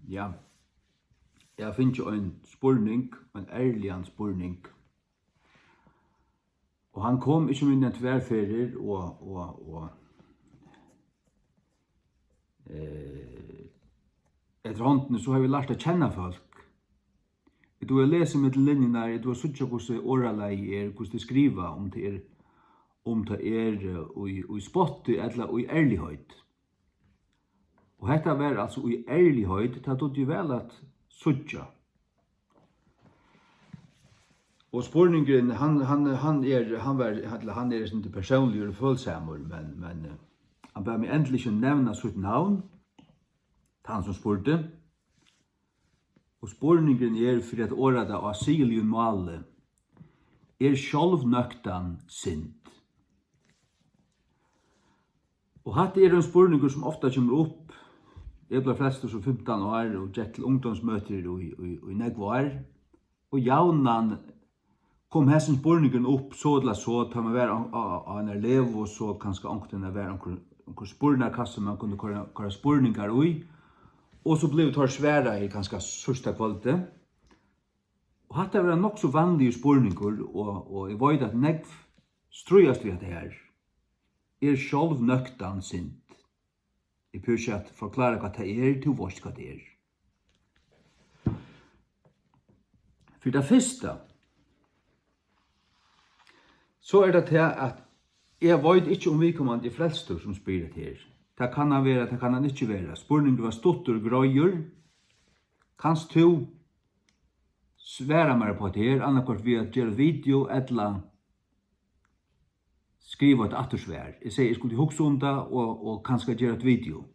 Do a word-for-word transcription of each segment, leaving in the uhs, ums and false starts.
Ja, eg havi fingið ein spurning, ein ærligan spurning. Og hann kom ikki minni enn tvær ferðir, og, og, og, eh, eftir hondini, so havi eg lært at kenna fólk. Eg dugi at lesa millum linjurnar, eg dugi at síggja, hvussu orðalagið er, hvussu tey skriva, um tað er, um tað er, eh, í, í spotti ella í ærligheit. Og hetta var altso í ærligheit, tað dugdi eg væl at síggja. Og spurningurin, hann, hann, hann er, hann var, hann, hann er eitt sindur persónligur og følsamur, men, men, eh, hann bað meg endiliga ikki nevna sítt navn, tann sum spurdi. Og spurningurin er, fyri at orða tað á siðiligum máli, er sjálvnøgtan synd? Og hatta er ein spurningur, sum ofta kemur upp. Eg bleiv frelstur sum fimtan ár og gekk til ungdómsmøtir í, í, í nógv ár. Og javnan kom hesin spurningurin upp, so ella so, tá man var á, á, á einari legu, og so kanska onkuntíð var onkur, onkur spurnakassi, man kundi koyra, koyra spurningar í, og so blivu teir svaraðir kanska síðsta kvøldið. Og hatta var ein nokk so vanligur spurningur, og, og eg veit, at nógv stríðast við hetta her. Er sjálvnøgtan synd? Eg prøvi ikki at forklára, hvat tað er, tú veitst, hvat tað er. Fyri tað fyrsta, so er tað tað, at eg veit ikki, um viðkomandi er frelstur, sum spyr hetta her. Tað kann hann vera, tað kann hann ikki vera. Spurningurin var stuttur og greiður. Kanst tú svara mær upp á hetta her, annaðhvørt við at gera eitt video ella skriva eitt aftursvar. Eg segði, eg skuldi hugsa um tað og, og kanska gera eitt video.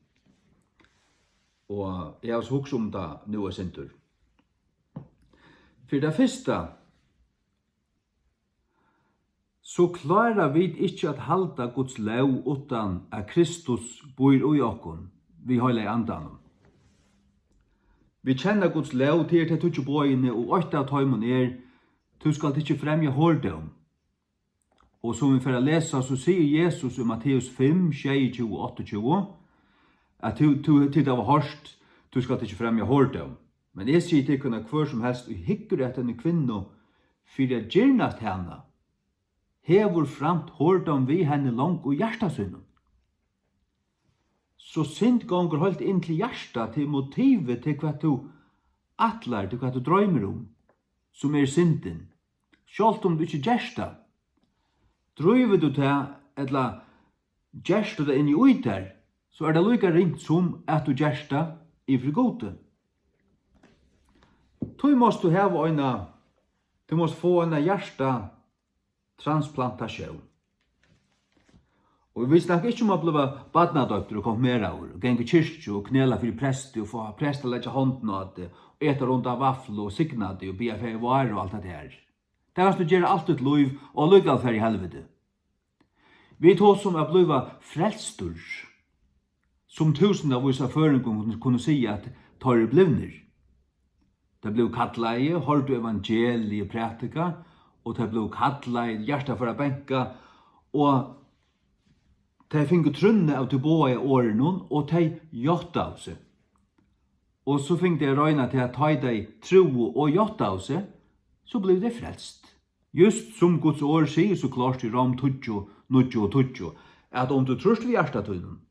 Og eg havi so hugsað um tað nú eitt sindur. Fyri tað fyrsta, so klára vit ikki at halda Guds lóg, uttan at Kristus býr í okkum við Heilaga Andanum. Vit kenna Guds lóg, tað eru tey tíggju boðini, og eitt av teimum er, tú skalt ikki fremja hordóm. Og sum vit fara at lesa, so sigur Jesus í Matteus fimm, sjeyogtjúgu og áttaogtjúgu, at tú, tú, tit hava hoyrt, tú skalt ikki fremja hordóm. Men eg sigi tykkum, at hvør sum helst, ið hyggur at eini kvinnu fyri at girnast hana, hevur framt hordóm við henni longu í hjarta sínum. So synd gongur heilt inn til hjartað, til motivið, til hvat tú ætlar, til hvat tú droymir um, sum er syndin. Sjálvt um tú ikki gert tað, drívur tú tað, ella gert tú tað inni í tær, so er tað líka ringt, sum at tú gert tað yvir fyri Gudi. Tí mást tú hava eina, tú mást fáa eina hjartatransplantatión. Og vit snakka ikki um at bliva barnadoyptur og konfirmeraður og ganga í kirkju og knela fyri presti og fáa prest at leggja hondina á teg og eta runda vaflu og signa teg og biðja Faðir vár og alt tað har. Tað kanst tú gera alt títt lív og allíkavæl fara í helviti. Vit tosa um at blíva frelstur, sum túsundavís av føroyingum kunnu siga, at teir eru blivnir. Tey blivu kallaði, hoyrdu evangeliið prædikað, og tey blivu kallaði, hjartað fór at banka, og tey fingu trúnna av tí boðaða orðinum, og tey játtaðu seg. Og so fingu tey at royna tað, at tá ið tey trúðu og játtaðu seg, so blivu tey frelst. Júst sum Guds orð sigur so klárt í Róm tíggju, níggju og tíggju, at um tú trýrt við hjarta tínum,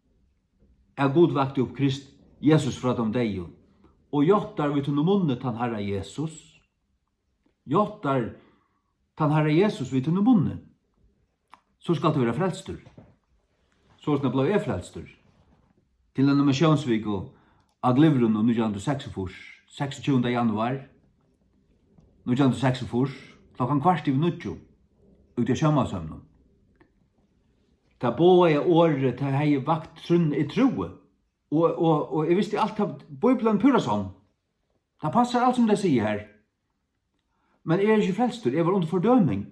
at Gud vakti upp Krist Jesus frá teimum deyðu, og játtar við tínum munni tann Harra Jesus, játtar tann Harra Jesus við tínum munni, so skalt tú vera frelstur. Soleiðis bleiv eg frelstur. Til eina missiónsviku á Glyvrum nítjan hundrað og seksogfýrs, seksogtjúgunda januar nítjan hundrað og seksogfýrs, klokkan kvart yvir níggju, úti á sjómansheiminum. Tað boðaða orðið, tað hevði vakt trúnna, eg trúði. Og, og, og eg visti alt, tað, Bíblian er púra sonn. Tað passar alt, sum tey siga her. Men eg eri ikki frelstur, eg var undir fordøming.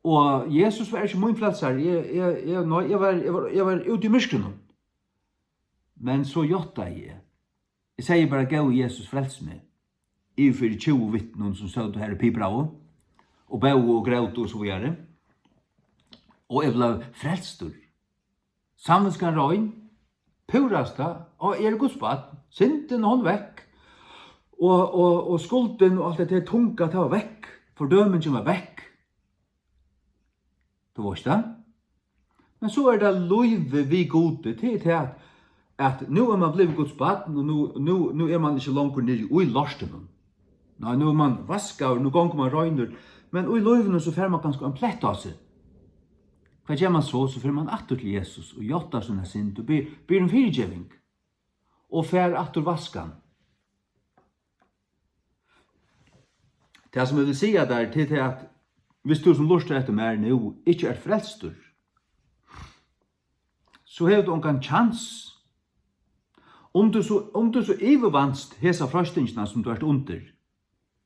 Og Jesus var ikki mín frelsari, eg, eg, eg, nei, eg var, eg var, eg var úti í myrkrinum. Men so játtaði eg. Eg segði bara: "Góði Jesus, frels meg." Yvir fyri tjúgu vitnum, sum sótu har og pipraðu, og bóðu og grótu og so víðari. Og eg bleiv frelstur. Samvitskan rein, Púrasta, og eg eri Guds barn. Syndin, hon er vekk. Og, og, og skuldin og alt det der tunga, tað var vekk. Fordømingin var vekk. Tú veist tað? Men so er tað lívið við Gudi, tað er tað at, at nú er mann blivin Guds barn, og nú, nú, nú er mann ikki longur niðri í lortinum. Nei, nú er mann vaskaður, nú gongur mann reinur, men í lívinum so fær mann kanska ein plett á seg. Hvat ger mann so? So fer mann aftur til Jesus og játtar sína synd og ber, ber um fyrigeving og fær aftur vaskan. Tað, sum eg vil siga tær, til tað, at viss tú, sum lurtar eftir mær nú, ikki ert frelstur, so hevur tú ongan kjans. Um tú so, um tú so yvirvanst hesa freistingina, sum tú ert undir,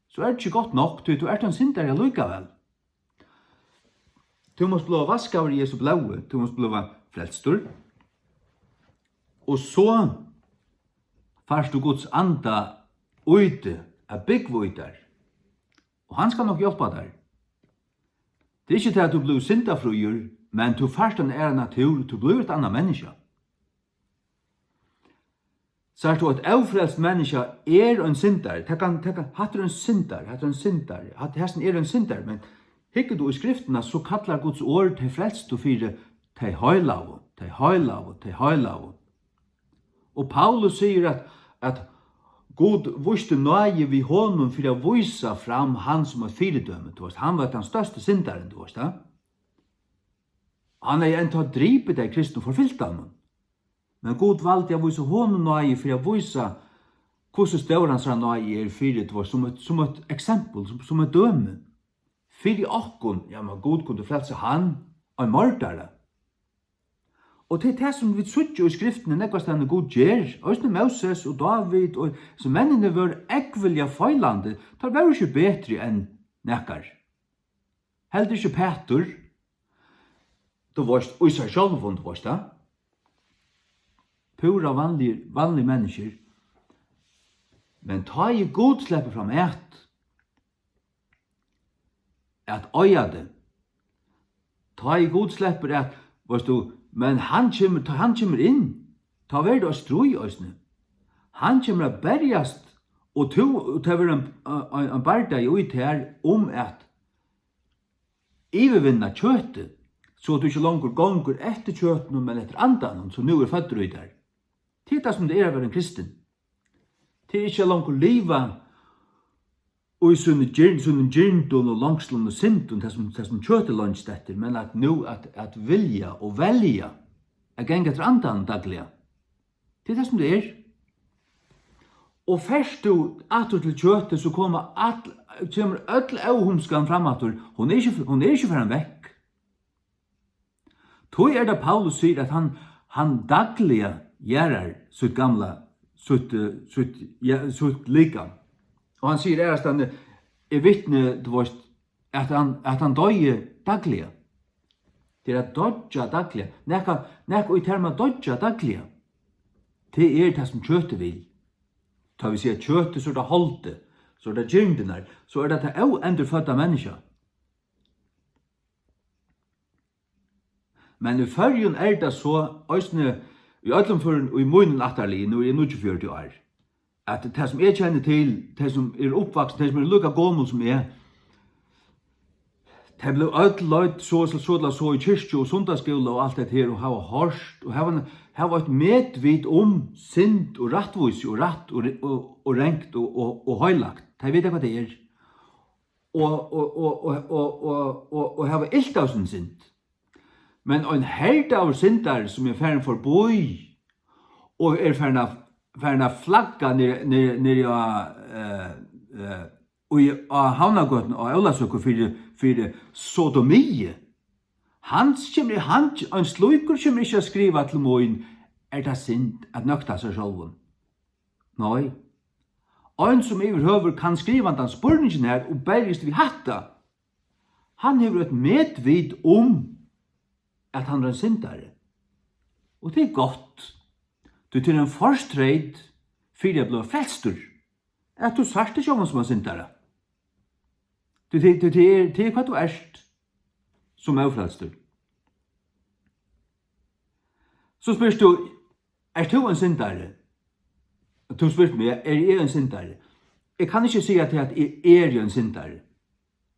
so er tað ikki gott nokk, tí tú ert ein syndari allíkavæl. Tú mást blíva vaskaður í Jesu blóði, tú mást blíva frelstur. Og so fært tú Guds anda í teg at búgva í tær. Og hann skal nokk hjálpa tær. Tað er ikki tað, at tú blívur syndafríur, men tú fært ein aðra natúr, tú blívur eitt annað menniskja. Sært tú, eitt ófrelst menniskja er ein syndari. Tað kann, tað kann, hatta er ein syndari, hatta er ein syndari, hatta, hesin er ein syndari, men hyggur tú í Skriftina, so kallar Guds orð tey frelstu fyri tey heilagu, tey heilagu, tey heilagu. Og Paulus sigur, at, at Gud vísti náði við honum fyri at vísa fram hann sum eitt fyridømi. Tú veist, hann var tann størsti syndarin, tú veist tað. Hann hevði enntá dripið tey kristnu og forfylgt teimum. Men Gud valdi at vísa honum náði fyri at vísa, hvussu stór hansara náði er fyri, tú veist, sum eitt, sum eitt eksempel, sum, sum eitt dømi. Fyri okkum, ja, men Gud kundi frelsa hann, ein mordara. Og tað er tað, sum vit síggja í Skriftini, nógvastaðni Gud ger, eisini Móses og Dávid, og so menninir vóru ógvuliga feilandi, teir vóru ikki betri enn nakar. Heldur ikki Pætur, tú veist, í sær sjálvum, tú veist tað. Púra vanligir, vanligir menniskjur. Men tá ið Gud sleppur fram at, at eiga teg, tá ið Gud sleppur at, veist tú, men hann kemur, tá hann kemur inn, tá verður tað eitt stríð eisini. Hann kemur at berjast, og tú, og tað verður ein, ein, ein bardagi í tær um at yvirvinna kjøtið, so at tú ikki longur gongur eftir kjøtinum, men eftir andanum, sum nú er føddur í tær. Tað er tað, sum tað er at vera ein kristin. Tað er ikki at longur liva í síni girnd, sínum girndum og longslum og syndum, tað sum, tað sum kjøtið longst eftir, men at nú at, at vilja og velja at ganga eftir andanum dagliga. Tað er tað, sum tað er. Og fert tú aftur til kjøtið, so koma all, kemur øll óhumskan fram aftur. Hon er ikki, hon er ikki farin vekk. Tí er tað, Paulus sigur, at hann, hann dagliga jarðar sítt gamla, sítt, eh, sítt, ja, sítt likam. Og hann sigur aðrastaðni, eg vitni, tú veist, at hann, at hann doyði dagliga. Tað er at doyggja dagliga. Nakað, nakað í tær má doyggja dagliga. Tað er tað, sum kjøtið vil. Tá vit siga kjøtið, so er tað holdið, so er tað girndirnar, so er tað tað óendurfødda menniskja. Men í Føroyum er tað so, eisini í øllum førum, í mínum ættarliði, nú eri eg níggjuogfjøruti ár, at tað, sum eg kenni til, tey, sum eru uppvaksin, tey, sum eru líka gomul sum eg, tey blivu øll leidd so, so, so, so í kirkju og sunnudagsskúla og alt hetta her, og hava hoyrt, og hava, hava eitt medvit um synd og rættvísi og rætt og, og, og rangt og, og, og heilagt. Tey vita, hvat tað er. Og, og, og hava ilt av síni synd. Men ein herdaður syndari, sum er farin forbí og er farin at, farin at flagga niðri, niðri, niðri á, eh, eh, í, á Havnargøtuni á Ólavsøku fyri, fyri sodomi, hann kemur, hann, ein slíkur kemur ikki at skriva til mín, er tað synd at nøkta seg sjálvum? Nei. Ein, sum yvirhøvur kann skriva handan spurningin her og berjast við hatta, hann hevur eitt medvit um, at hann er ein syndari. Og tað er gott, tí tað er ein fortreyt fyri at blíva frelstur, at tú sært teg sjálvan sum ein syndara. Tí tað, tað, tað er, tað er hvat tú ert sum ófrelstur. So spyrst tú, Ert tú ein syndari? Tú spyrt meg, eri eg ein syndari? Eg kann ikki siga til, at eg eri ein syndari.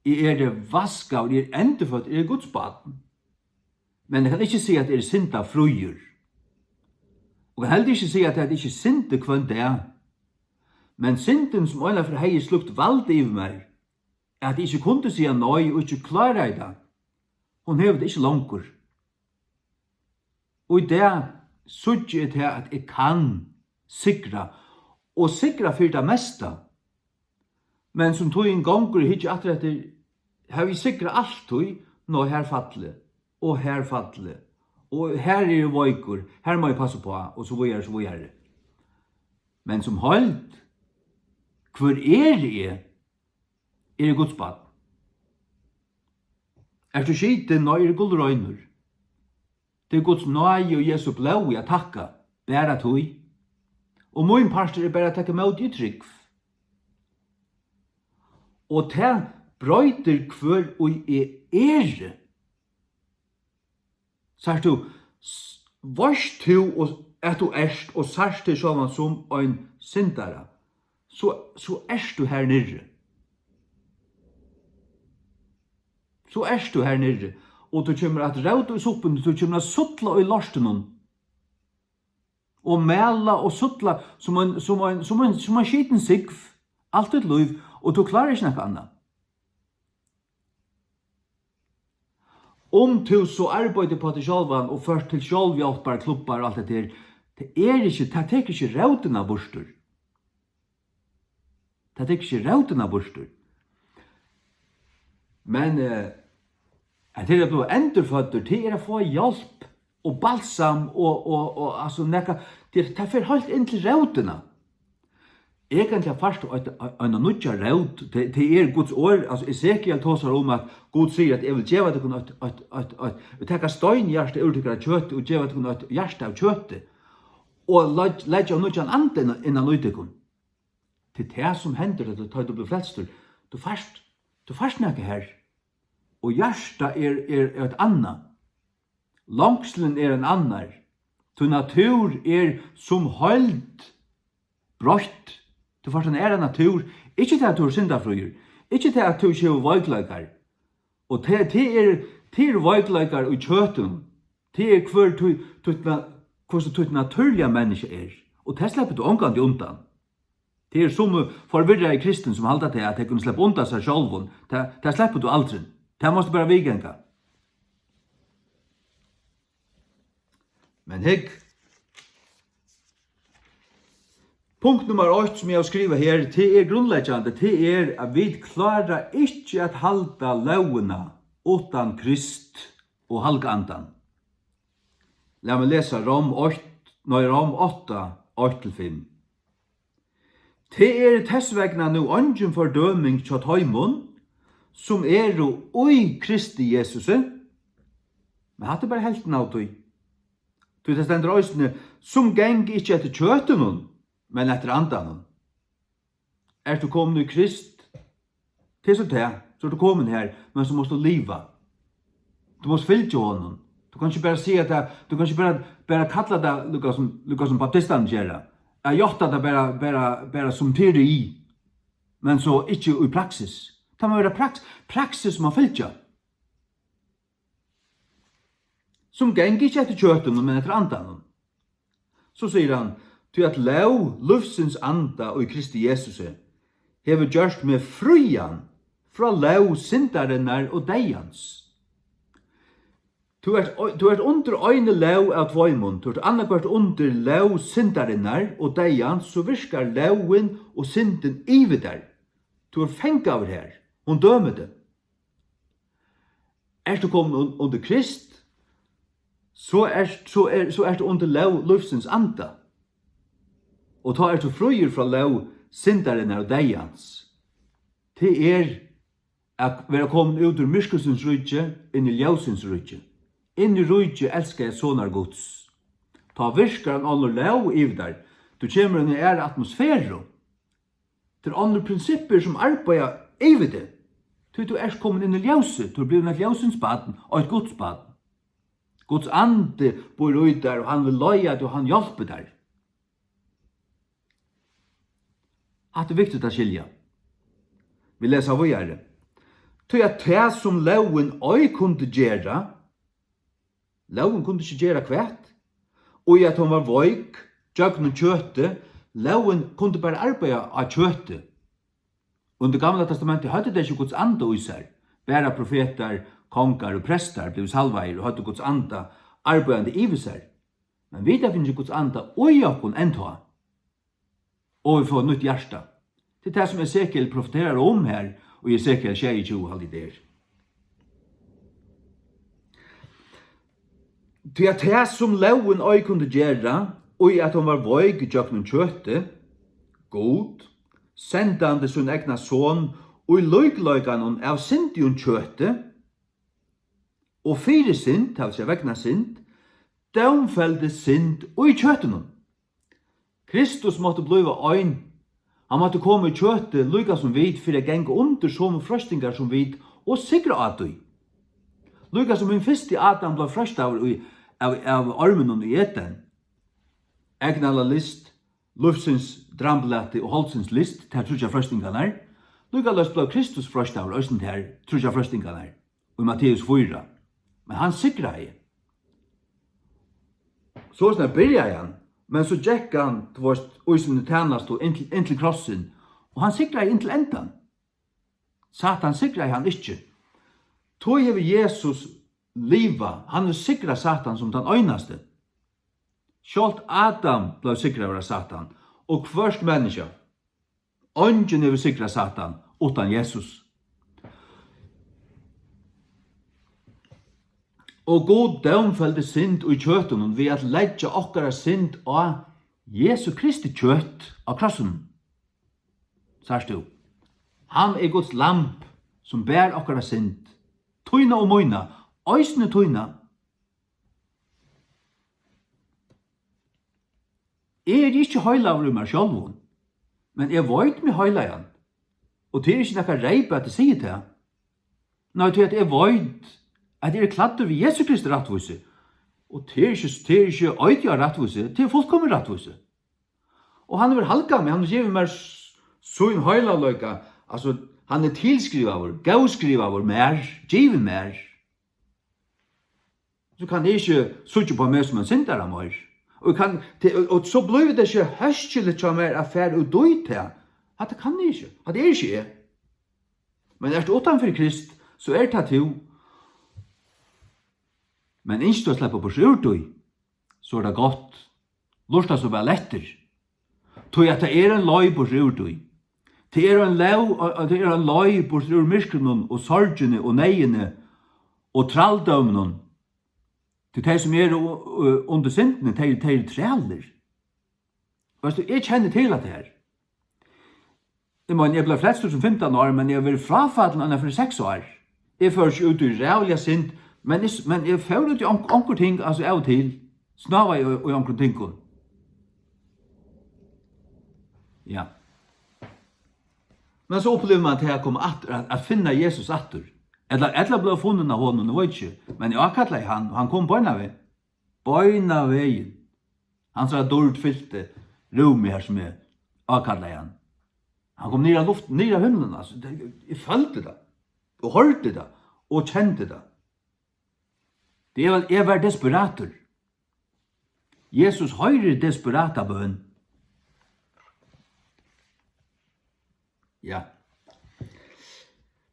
Eg eri vaskaður, eg eri endurføddur, eg eri Guds barn. Men eg kann ikki siga, at eg eri syndafríur. Og kann heldur ikki siga, at eg ikki syndi hvønn dag. Men syndin, sum einaferð hevði slíkt vald yvir mær, at eg ikki kundi siga nei og ikki kláraði tað, hon hevur tað ikki longur. Og í dag síggi eg tað, at eg kann sigra, og sigra fyri tað mesta. Men sum tíðin gongur, eg hyggi aftur eftir, havi eg sigrað altíð, ná, har falli, og har falli, og har eri eg veikur, har má eg passa upp á, og so víðari, so víðari. Men sum heild, hvør eri eg? Eg eri Guds barn. Ert tú skitin? Nei, eg eri gullreinur. Tað er Guds náði og Jesu blóði at takka, bara tí. Og mín partur er bara at taka ímóti í trúgv. Og tað broytir, hvør ið eg eri. Sært tú, s-, veitst tú, og at tú ert, og sært teg sjálvan sum ein syndara, so, so ert tú har niðri. So ert tú har niðri, og tú kemur at róta í suppuni, tú kemur at sulla í lortinum. Og mala og sulla sum ein, sum ein, sum ein, sum ein skitin súgv alt títt lív, og tú klárar ikki nakað annað. Um tú so arbeiðir upp á teg sjálvan og fert til sjálvhjálparklubbar og alt hetta her, tað er ikki, tað tekur ikki rótina burtur. Tað tekur ikki rótina burtur. Men, eh, at tað er at blíva endurføddur, tað er at fáa hjálp og balsam og, og, og, altso, nakað, tað, tað fer heilt inn til rótina. Eigentliga fært tú eitt, eina nýggja rót, tað, tað er Guds orð, altso, Esekiel tosar um, at Gud sigur, at eg vil geva tykkum eitt, eitt, eitt, eitt, taka steinhjarta úr tykkara kjøti og geva tykkum eitt hjarta av kjøti, og leggja, leggja nýggjan anda inn, inn í tykkum. Tað er tað, sum hendir, at tú, tá tú blívur frelstur, tú fært, tú fært nakað har. Og hjartað er, er, er eitt annað. Longslin er ein annar. Tín natúr er sum heild broytt. Tú fært ein aðra natúr. Ikki tað, at tú ert syndafríur. Ikki tað, at tú ikki hevur veikleikar. Og tað, tað er, tað eru veikleikar í kjøtinum. Tað er, hvør tú, tú, hvussu títt natúrliga menniskja er. Og tað sleppur tú ongantíð undan. Tað eru summi forvirraði kristin, sum halda tað, at tey kunnu sleppa undan sær sjálvum. Tað, tað sleppur tú aldrin. Tað mást tú bara viðganga. Men hygg, punkt nummar eitt, sum eg havi skrivað her, tað er grundleggjandi, tað er, at vit klára ikki at halda lógina uttan Krist og Halga Andan. Lat meg lesa Rom eitt, nei, Rom átta, eitt til fimm. Tað er tess vegna nú eingin fordøming hjá teimum, sum eru í Kristi Jesusi. Men hatta er bara helvtin av tí. Tí tað stendur eisini, sum ganga ikki eftir kjøtinum, men eftir andanum. Ert tú komin í Krist? Tað er so tað, so ert tú komin har, men so mást tú liva. Tú mást fylgja honum. Tú kanst ikki bara siga tað, tú kanst ikki bara, bara kalla tað, líka sum, líka sum baptistarnir gera. At játta tað bara, bara, bara sum tað er í. Men so ikki í praksis. Tað má vera praks-, praksis má fylgja. Sum ganga ikki eftir kjøtinum, men eftir andanum. So sigur hann, tí at lóg lívsins anda í Kristi Jesusi hevur gjørt meg frían frá lóg syndarinnar og deyðans. Tú ert, tú ert undir eini lóg av tveimum, tú ert annaðhvørt undir lóg syndarinnar og deyðans, so virkar lógin og syndin yvir tær. Tú ert fangaður har, hon dømir teg. Ert tú komin un-, undir Krist, so ert, so er, so ert tú undir lóg lívsins anda. Og tá ert tú fríur frá lóg syndarinnar og deyðans. Tað er at vera komin út úr myrkursins ríki inn í ljósins ríki, inn í ríki elskaða sonar Guds. Tá virkar ein onnur lóg yvir tær. Tú kemur inn í aðra atmosferu. Tað eru onnur prinsippir, sum arbeiða yvir teg, tí tú ert komin inn í ljósið, tú ert blivin eitt ljósins barn, eitt Guds barn. Guds andi býr í tær, og hann vil leiða teg, og hann hjálpir tær. Hatta er viktigt at skilja. Vit lesa víðari. Tí at tað, sum lógin ei kundi gera, lógin kundi ikki gera hvat? Og í at hon var veik gjøgnum kjøtið, lógin kundi bara arbeiða á kjøtið. Undir Gamla Testamenti høvdu tey ikki Guds anda í sær. Bara profetar, kongar og prestar blivu salvaðir og høvdu Guds anda arbeiðandi yvir sær. Men vit hava fingið Guds anda í okkum enntá. Og vit fáa nýtt hjarta. Tað er tað, sum Esekiel profeterar um her, og í Esekiel sjeyogtjúgu, haldi eg, tað er. Tí at tað, sum lógin ei kundi gera, í at hon var veik gjøgnum kjøtið, Gud, sendandi sín egna son í líkleikanum av syndigum kjøti, og fyri synd, tað vil siga vegna synd, dómfeldi synd í kjøtinum. Kristus mátti blíva ein. Hann mátti koma í kjøtið, líka sum vit, fyri at ganga undir somu freistingar sum vit, og sigra á tí. Líka sum hin fyrsti Adam bleiv freistaður í, av, av orminum í Eden. Eygnalæra list, lívsins dramblati og holdsins list, tær tríggjar freistingarnar. Líkaleis bleiv Kristus freistaður eisini tær tríggjar freistingarnar í Matteus fýra. Men hann sigraði. Soleiðis byrjaði hann, men so gekk hann, tú veist, í síni tænastu inn til, inn til krossin, og hann sigraði inn til endan. Satan sigraði hann ikki. Tí hevur Jesus livað, hann hevur sigrað Satan sum tann einasti. Sjálvt Adam bleiv sigraður av Satan, og hvørt menniskja. Eingin hevur sigrað Satan uttan Jesus. Og Gud dómfeldi synd í kjøtinum við at leggja okkara synd á Jesu Kristi kjøt á krossinum. Sært tú? Hann er Guds lamb, sum ber okkara synd. Tína og mína, eisini tína. Eg eri ikki heilagur í mær sjálvum, men eg veit meg heilagan. Og tað er ikki nakar reypi, at eg sigi tað. Nei, tí at eg veit, at eg eri klæddur við Jesu Kristi rættvísi. Og tað er ikki, tað er ikki eitur av rættvísi, tað er fullkomin rættvísi. Og hann hevur halgað meg, hann hevur givið mær s-, sín heilagleika, altso, hann er tilskrivaður, góðskrivaður mær, givin mær. So kann eg ikki síggja upp á meg sum ein syndara meir. Og eg kann, te-, og, og so blívur tað ikki hóskiligt hjá mær at fara út í tað. Hatta kann eg ikki. Hatta er ikki eg. Men ert tú uttan fyri Krist, so er tað tú. Men ynskir tú at sleppa burtur úr tí, so er tað gott. Lurta so væl eftir. Tí at tað er ein leið burtur úr tí. Tað er ein leið, og, og tað er ein leið burtur úr myrkrinum og sorgini og neyðini og trældóminum. Tí tey, sum eru u-, u-, undir syndini, tey, tey eru trælir. Veitst tú, eg kenni til hatta her. Eg meini, eg bleiv frelstur sum fimtan ár, men eg havi verið fráfallin eina fyri seks ár. Eg fór ikki út í ræðuliga synd, men eg s-, men eg fór út í onk-, onkur ting, altso, av og til. Snávaði í, í onkrum tingum. Ja. Men so upplivir mann tað at koma aftur, at, at finna Jesus aftur. Ella, ella blíva funnin av honum, eg veit ikki. Men eg ákallaði hann, og hann kom beinanvegin. Beinanvegin. Hansara dýrd fylti rúmið har sum eg ákallaði hann. Hann kom niður av luft, niður av himlinum, altso, tað, eg føldi tað, og hoyrdi tað, og kendi tað. Tað eg var, eg var desperatur. Jesus hoyrir desperata bøn. Ja.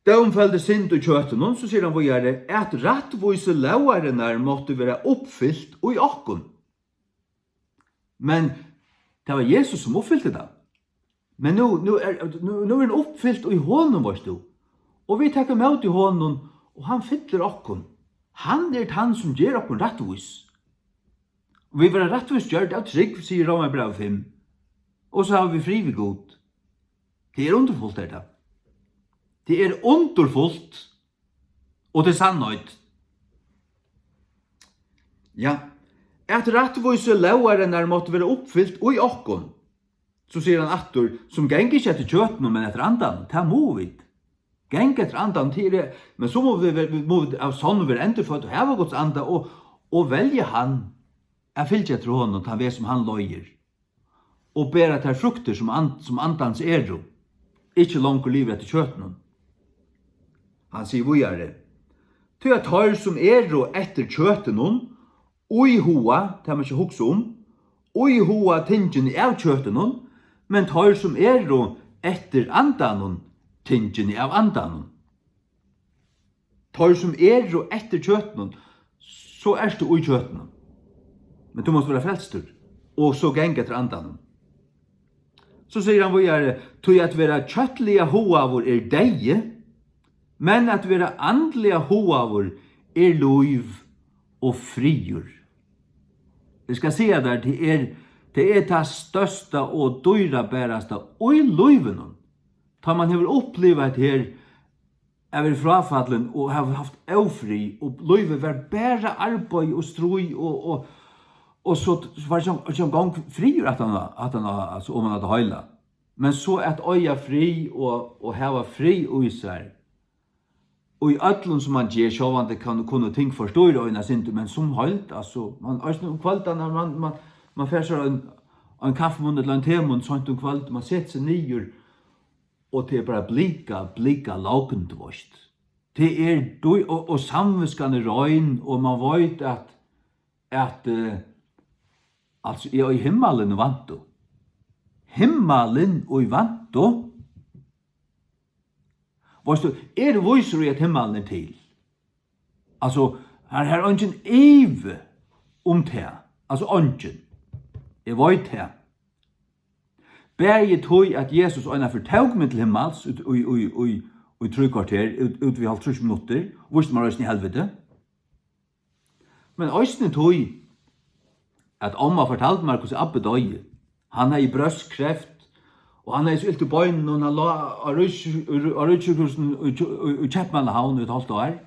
Dómfeldi synd í kjøtinum, so sigur hann víðari, at rættvísi lógarinnar mátti vera uppfylt í okkum. Men tað var Jesus, sum uppfylti tað. Men nú, nú er, nú, nú er hann uppfylt í honum, veitst tú. Og vit taka ímóti honum, og hann fyllir okkum. Hann er tann, sum ger okkum rættvís. Og vit verða rættvís gjørd av trúgv, sigur Rómarbrævið fimm. Og so hava vit frið við Gud. Tað er undurfult, er tað. Tað er undurfult, og tað er sannheit. Ja, at rættvísi lógarinnar mátti vera uppfylt í okkum. So sigur hann aftur, sum ganga ikki eftir kjøtinum, men eftir andanum. Tað mugu vit. Ganga eftir andanum, tað er, men so mugu vit, vit, mugu vit av sonn vera endurfødd og hava Guds anda og, Og velji hann at fylgja eftir honum, tann veg sum hann leiðir, og bera tær fruktir, sum and-, sum andans eru, ikki longur livir eftir kjøtinum. Hann sigur víðari: Tí at teir, sum eru eftir kjøtinum, íhuga, tað man ikki hugsa um, íhuga tingini av kjøtinum, men teir, sum eru eftir andanum, tingini av andanum. Teir, sum eru eftir kjøtinum, so ert tú í kjøtinum. Men tú mást vera frelstur, og so ganga eftir andanum. So sigur hann víðari: Tí at vera kjøtliga hugaður er deyði, men at vera andliga hugaður er lív og friður. Eg skal siga tær, tað er, tað er tað størsta og dýrabarasta í lívinum. Tá man hevur upplivað hetta her, at vera fráfallin og hava havt ófrið, og lívið var bara arbeiði og stríð, og, og, og so, so var ikki ein, ikki ein gong friður aftan á, aftan á, altso, oman á tað heila. Men so at eiga frið og, og hava frið í sær, og í øllum sum man ger, sjálvandi kann, kunnu ting forstýra ein eitt sindur, men sum heild, altso, man, eisini um kvøldarnar, man, man, man fær sær ein, ein kaffimunn ella ein temunn seint um kvøld, man setir seg niður, og tað er bara blika, blika logn, tú veist. Tað er dý-, og, og samvitskan er rein, og man veit at, at, eh, altso, ja, í himmalin í vantu. Himmalin í vantu. Veitst tú, eg eri vísur í, at himmalin er til. Altso, har, har er eingin ivi um tað. Altso, eingin. Eg veit tað. Bæði tí, at Jesus einaferð tók meg til himmals út, í, í, í, í trý korter, út, út við hálvtrýss minuttir, og vísti mær eisini helviti. Men eisini tí, at omma fortaldi mær, hvussu abbi doyði. Hann hevði brjóstkreft, og hann hevði so ilt í beinunum, hann lá á ríkis-, á ríkissjúkrahúsinum í Kjø-, í, í Keypmannahavn í eitt hálvt ár,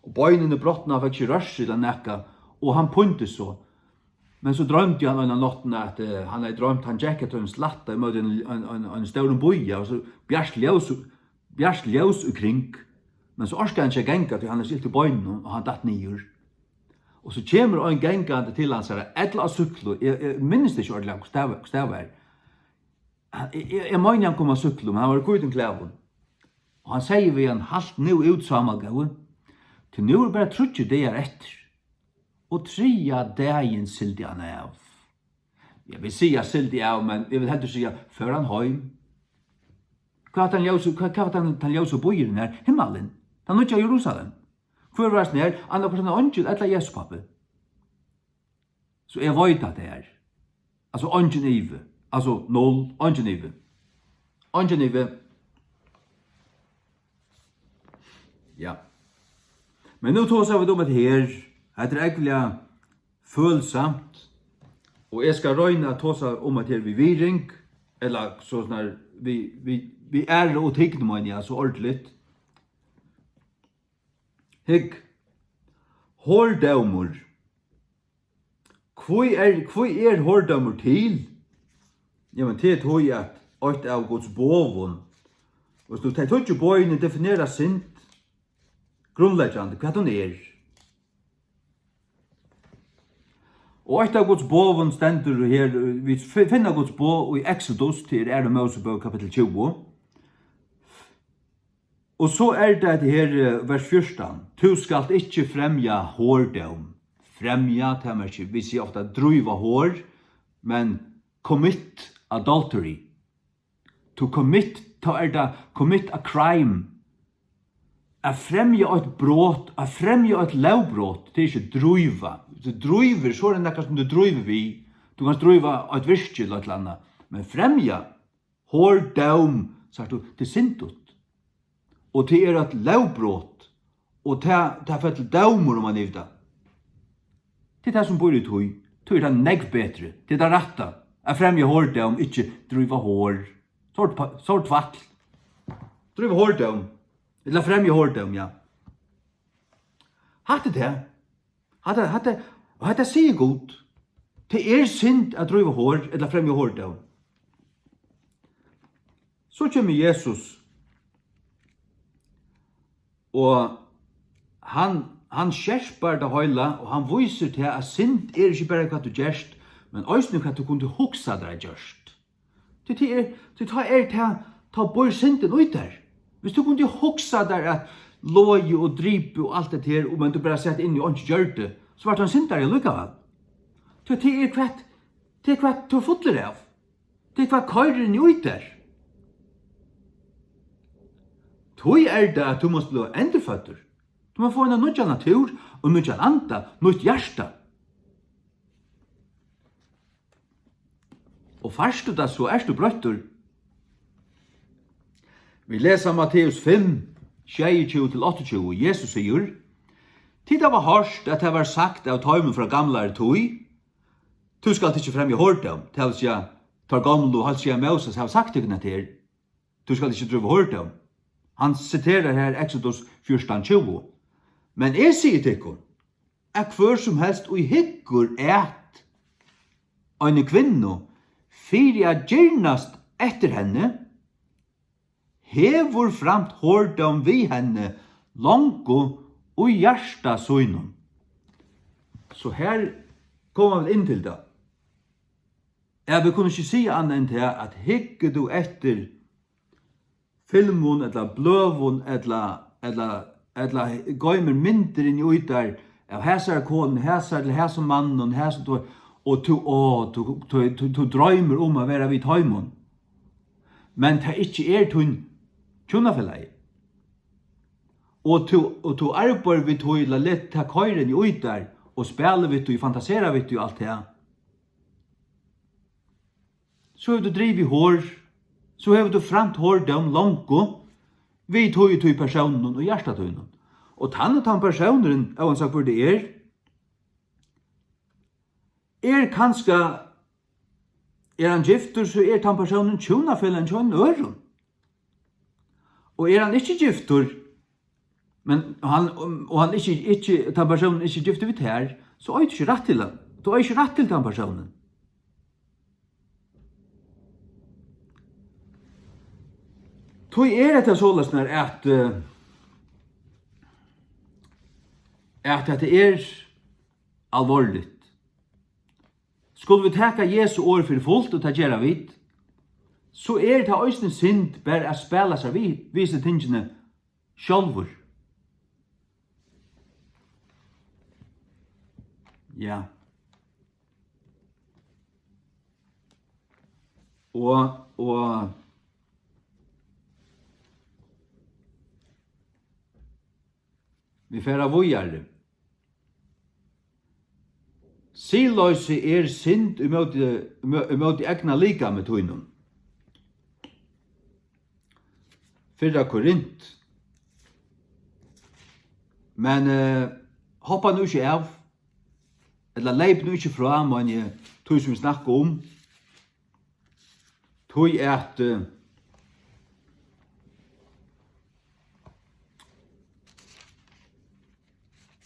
og beinini brotnaðu, hann fekk ikki rørt seg ella nakað, og hann píntist so. Men so droymdi hann eina náttina, at, eh, hann hevði droymt, hann gekk eftir einum slætti ímóti ein, ein, ein, ein stórum býi, og so bjart ljós, bjart ljós í kring. Men so orkaði hann ikki at ganga, tí hann hevði so ilt í beinunum, og hann datt niður. Og so kemur ein gangandi til hansara, ella á súkklu, eg, eg minnist ikki ordiliga, hvussu tað var, hvussu tað var. Hann, eg, eg, eg meini, hann kom á súkklu, men hann var í hvítum klæðum. Og hann segði við hann: Halt nú út, Sámal góði, tí nú eru bara tríggir dagar eftir. Og triðja dagin sigldi hann av. Eg vil siga sigldi av, men eg vil heldur siga, fór hann heim. Hvat var tann ljósi, hvat, hvat var tann, tann ljósi býurin her? Himmalin. Tann nýggja Jerusalem. Hvør var hesin her? Annaðhvørt ein eingil ella Jesus pápi. So eg veit, at tað er. Altso, eingin ivi. Altso, null, eingin ivi. Eingin ivi. Ja. Men nú tosa vit um hetta her. Hetta er ógvuliga følsamt. Og eg skal royna at tosa um hetta her við virðing, ella so snar við, við, við æru og tign, meini eg, altso ordiligt. Hygg, hordómur. Hví er, hví er hordómur til? Jamen, tað er tí, at eitt av Guds boðum, veitst tú, tey tíggju boðini definera synd grundleggjandi, hvat hon er. Og eitt av Guds boðum stendur her, vit fi-, finna Guds boð í Exodus, til er aðru Mósebók, kapittul tjúgu. Og so er tað hetta her, eh, vers fjúrtan: Tú skalt ikki fremja hordóm. Fremja, tað merkir, vit siga ofta dríva hor, men commit adultery. To commit, tá er tað commit a crime. At fremja eitt brot, at fremja eitt lógbrot, tað er ikki dríva. Tú drívur, so er tað nakað, sum tú drívur við. Tú kanst dríva eitt virki ella eitt ella annað. Men fremja hordóm, sært tú, tað er syndigt. Og tað er eitt lógbrot. Og tað, tað fellur dómur oman yvir tað. Tað er tað, sum býr í tí. Tí er tað nógv betri. Tað er tað rætta. At fremja hordóm, ikki dríva hor. Sort pa-, sort tvætl. Dríva hordóm. Ella fremja hordóm, ja. Hatta er tað. Hatta, hatta, og hatta sigur Gud. Tað er synd at dríva hor ella fremja hordóm. So kemur Jesus, og hann hann skerpar tað heila, og hann vísir tað, at synd er ikki bara, hvat tú gert, men eisini, hvat tú kundi hugsa tær at gjørt. Tí tað er, tí tá er tað, tá býr syndin í tær. Viss tú kundi hugsa tær at logið og dripið og alt det her, og men tú bara sat inn í og ikki gjørdi, so var tú ein syndari allíkavæl. Tí tað er hvat, tað er hvat tú ert fullur av. Tað er hvat koyrir inn í tær. Tí er tað, at tú mást blíva endurføddur. Tú mást fáa ein nýggjan natúr og nýggjan anda, nýtt hjarta. Og fært tú tað, so ert tú broyttur. Vit lesa Matteus fimm, sjeyogtjúgu til áttaogtjúgu. Jesus sigur: Tit hava hoyrt, at tað var sagt av teimum frá gamlari tíð: Tú skalt ikki fremja hordóm. Tað vil siga, teir gomlu, heilt siga Móses, hava sagt tykkum hetta her. Tú skalt ikki dríva hordóm. Hann siterar her Exodus fjúrtan tjúgu. Men eg sigi tykkum, at hvør sum helst, ið hyggur at eini kvinnu fyri at girnast eftir henni, hevur framt hordóm við henni longu í hjarta sínum. So her koma vit inn til tað. Ja, vit kunnu ikki siga annað enn tað, at hyggur tú eftir filmum ella bløðum ella, ella, ella goymir myndir inn í tær av hasari konu, hasari, hasum manninum, hasum, tú, og tú, á, tú, tú, tú, tú droymir um at vera við teimum, men tað ikki er tín hjúnafelagi, og tú, og tú arbeiðir við tí, ella letur tað koyra inn í tær og spælir við tí, fantaserar við tí og alt tað, so hevur tú drivið hor, so hevur tú framt hordóm longu við tí, tí persóninum í hjarta tínum. Og tann og tann persónurin, óansæð hvør tað er, er kanska, er hann giftur, so er tann persónurin hjúnafelagin hjá einum øðrum. Og er hann ikki giftur, men hann, og hann ikki, ikki, tann persónurin ikki giftur við tær, so eigur tú ikki rætt til hann. Tú eigur ikki rætt til tann persónin. Tí er hetta soleiðis, at, eh, at hetta er alvorligt. Skulu vit taka Jesu orð fyri fult, og tað gera vit, so er tað eisini synd bara at spæla sær við, við hesi tingini sjálvur. Ja. Og, og vit fara víðari. Siðloysi er synd ímóti, ímó-, ímóti egna likami tínum. Fyrra Korint. Men, eh, hoppa nú ikki av, ella leyp nú ikki frá, meini eg, tí sum vit snakka um. Tí at, eh,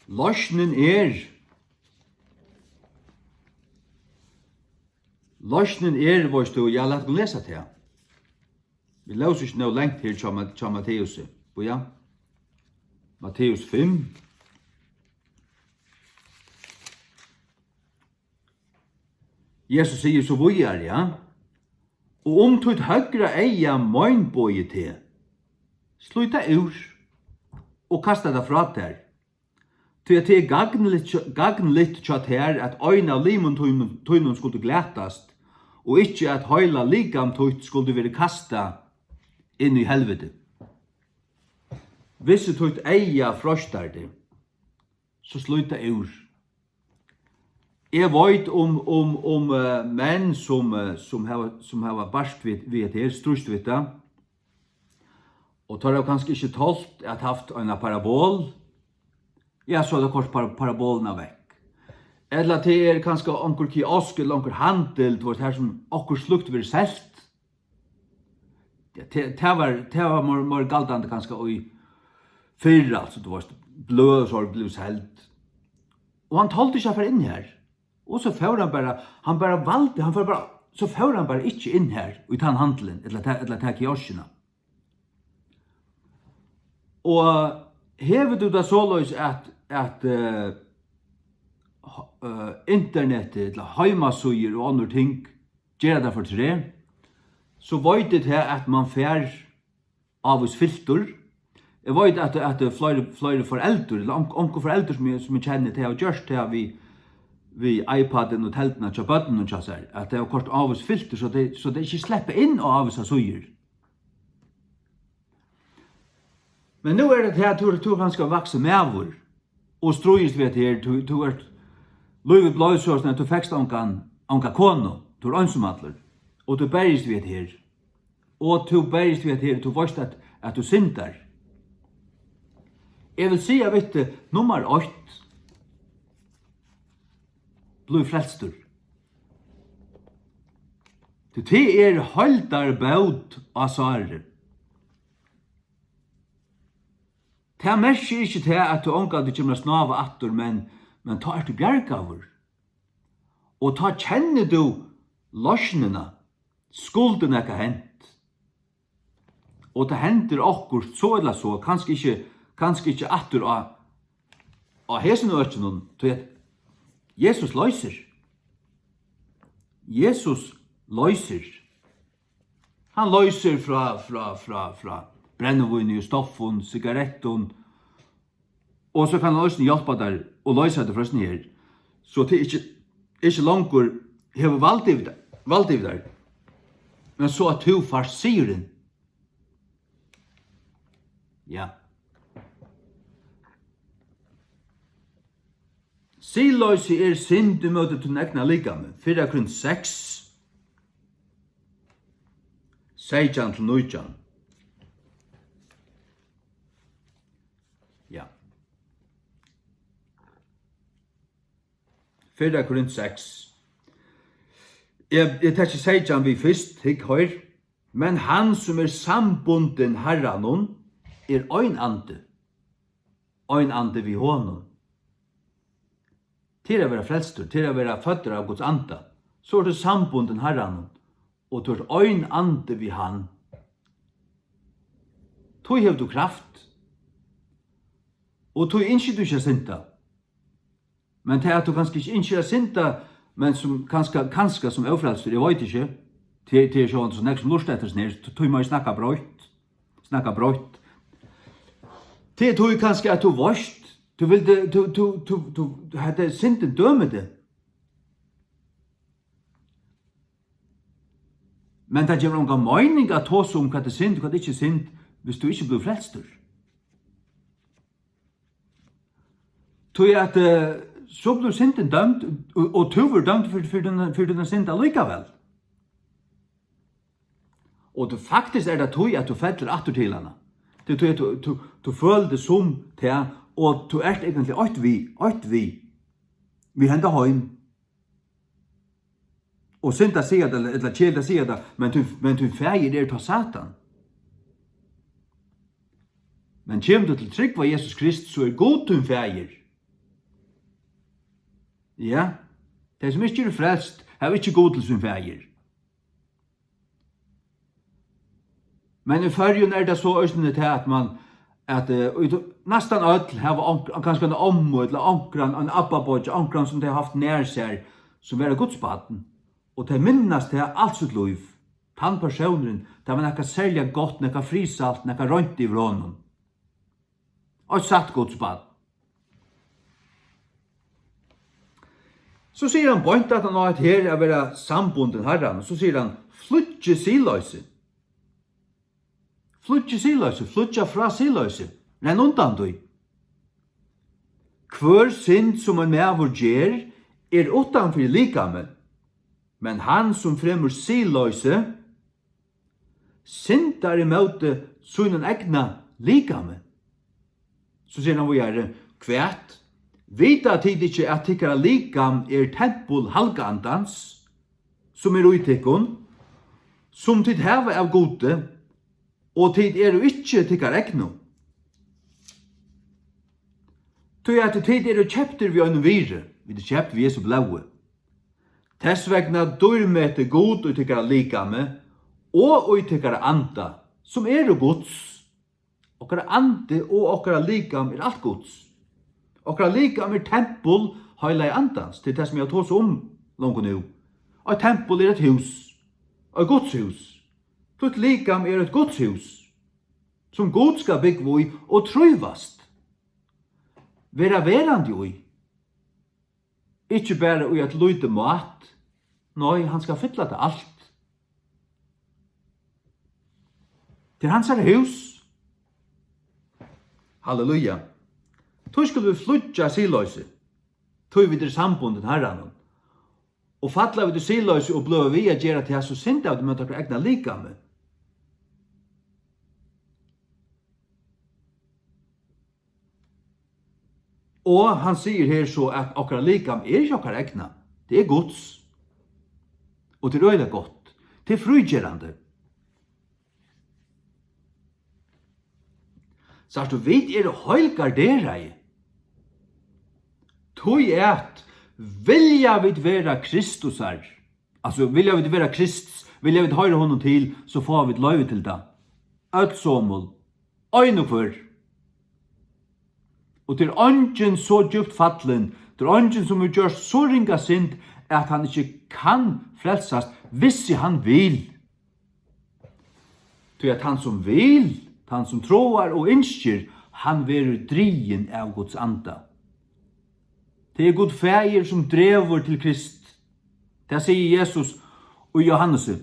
loysnin er, loysnin er, veitst tú, ja, lat okkum lesa tað. Vit lósu ikki nóg langt her hjá Ma-, hjá Matteusi. Bíða. Matteus fimm. Jesus sigur so víðari, ja: Og um títt høgra eyga meinboðir teg, slít tað úr og kasta tað frá tær, tí at tað er gagnligt, gagnligt hjá tær, at ein av limum tínum, tínum skuldi glatast, og ikki at heila likam títt skuldi verið kastað inn í helviti. Hvis títt eyga freistar teg, so slít tað úr. Eg veit um, um, um, eh, menn sum, eh, sum hava, sum hava bart við, við hetta her, stríðst við tað. Og teir hava kanska ikki tolt at havt eina parabol. Ja, so er tað koyrt par-, parabolina vekk. Ella tað er kanska onkur kiosk ella onkur handil, tú veist, har sum okkurt slíkt verður selt. Ja, te-, tað var, tað var meir, meir galdandi kanska í fyrr, altso, tú veist, bløð og so blivu seld. Og hann toldi ikki at fara inn har. Og so fór hann bara, hann bara valdi, hann fór bara, so fór hann bara ikki inn har, í tann handilin, ella ta, ella ta kioskina. Og hevur tú tað soleiðis, at at, eh, h-, eh, internetið ella heimasíður og onnur ting gera tað for træ, so veit eg tað, at mann fær ávís filtur. Eg veit, at, at fleiri, fleiri foreldur, ella ong-, onkur foreldur, sum eg, sum eg kenni, tey hava gjørt tað við, við iPadin og telduna hjá børnunum hjá sær, at tey hava koyrt ávís filtur, so tey, so tey ikki sleppa inn á ávísar síður. Men nú er tað tað, at tú, tú ert kanska vaksin maður og stríðist við hetta her, tú, tú ert, lívið bleiv soleiðis, at tú fekst ongan, onga konu, tú ert einsamallur, og tú berjist við hetta her, og tú berjist við hetta her, tú veitst, at, at tú syndar. Eg vil siga við teg, nummar eitt, blív frelstur. Tí tað er heildarbót á sárið. Tað merkir ikki tað, at tú ongantíð kemur at snáva aftur, men, men tá ert tú bjargaður. Og tá kennir tú loysnina. Skuldi nakað hent, og tað hendir okkurt so ella so, kanska ikki, kanska ikki aftur á, á hesum økinum, tí at Jesus loysir. Jesus loysir. Hann loysir frá, frá, frá, frá brennivíni og stoffum, sigarettum, og so kann hann eisini hjálpa tær og loysa teg frá hesum her. So tað er ikki, ikki longur hevur vald yvir tær, vald yvir tær. Men so at tú fært sigurin. Ja. Siðloysi er synd ímóti tínum egna likami. Fyrra Korint seks, seytjan til nítjan. Ja. Fyrra Korint seks. Eg, eg taki seytjan við fyrst, hygg, hoyr. Men hann, sum er sambundin Harranum, er ein andi. Ein andi við honum. Tað er at vera frelstur, tað er at vera føddur av Guds anda. So ert tú sambundin Harranum, og tú ert ein andi við hann. Tí hevur tú kraft, og tí ynskir tú ikki at synda. Men tað, at tú kanska ikki ynskir at synda, men sum kanska, kanska sum ófrelstur, eg veit ikki. Tað, tað er sjálvandi so nógv sum lurta eftir hesum her, tí, tí má eg snakka breitt. Snakka breitt. Tað er tí kanska, at tú veitst, tú vildi, tú, tú, tú, tú, hetta er syndin dømir teg. Men tað gevur onga meining at tosa um, hvat er synd og hvat ikki er synd, viss tú ikki blívur frelstur. Tí at, eh, so blívur syndin dømd, og, og tú verður dømd fyri, fyri tína, fyri tína synd allíkavæl. Og tú, faktiskt er tað tí, at tú fellur aftur til hana. Tað er tí, at tú, tú, tú følir teg sum tað, og tú ert eigentliga eitt við, eitt við, við henda heim. Og synd at siga tað, ella keðiligt at siga tað, men tín, men tín faðir er tá Satan. Men kemur tú til trúgv á Jesus Krist, so er Gud tín faðir. Ja, tey sum ikki eru frelst, hava ikki Gud til sín faðir. Men í Føroyum er tað so eisini tað, at mann, at, eh, í to-, næstan øll hava onk-, kanska eina ommu ella onkran, ein abbabeiggja, onkran sum tey hava havt nær sær, sum var eitt Guds barn, og tey minnast tað alt sítt lív. Tann persónurin, tað var nakað serliga gott, nakað friðsælt, nakað reint yvir honum. Eitt satt Guds barn. So sigur hann beint, at hann á hetta her at vera sambundin Harranum. So sigur hann, flýggið siðloysi. Flýggið siðloysi, flýggja frá siðloysi. Renn undan tí. Hvør synd, sum ein maður ger, er uttan fyri likamið, men hann, sum fremur siðloysi, syndar ímóti sínum egna likami. So sigur hann víðari, hvat? Vita tit ikki, at tykkara likam er tempul Halga Andans, sum er í tykkum, sum tit hava av Gudi, og tit eru ikki tykkara egnu? Tí at tit eru keyptir við einum virði, vit eru keypt við Jesu blóði. Tess vegna dýrmeti Gud í tykkara likami og í tykkara anda, sum eru Guds. Okkara andi og okkara likam er alt Guds. Okkara likam er tempul Heilaga Andans. Tað er tað, sum eg havi tosað um longu nú. Eitt tempul er eitt hús. Eitt Guds hús. Títt likam er eitt Guds hús, sum Gud skal búgva í og trívast. Vera verandi í. Ikki bara í eitt lítið mát. Nei, hann skal fylla tað alt. Tað er hansara hús. Halleluja. Tí skulu vit flýggja siðloysi, tí vit eru sambundin Harranum. Og falla vit í siðloysi og blíva við at gera tað, so synda vit móti okkara egna likami. Og hann sigur her so, at okkara likam er ikki okkara egna. Tað er Guds. Og tað er øgiliga gott. Tað er frígerandi. Sært tú, vit eru heilgarderaði. Tí at vilja vit vera Kristusar, altso, vilja vit vera Krists, vilja vit hoyra honum til, so fáa vit loyvi til tað. Øll somul, ein og hvør. Og tað er eingin so djúpt fallin, tað er eingin, sum hevur gjørt so ringa synd, at hann ikki kann frelsast, vissi hann vil. Tí at tann, sum vil, tann, sum tráar og ynskir, hann verður drigin av Guds anda. Tað er Gud Faðir, sum dregur til Krist. Tað sigur Jesus í Johannesi,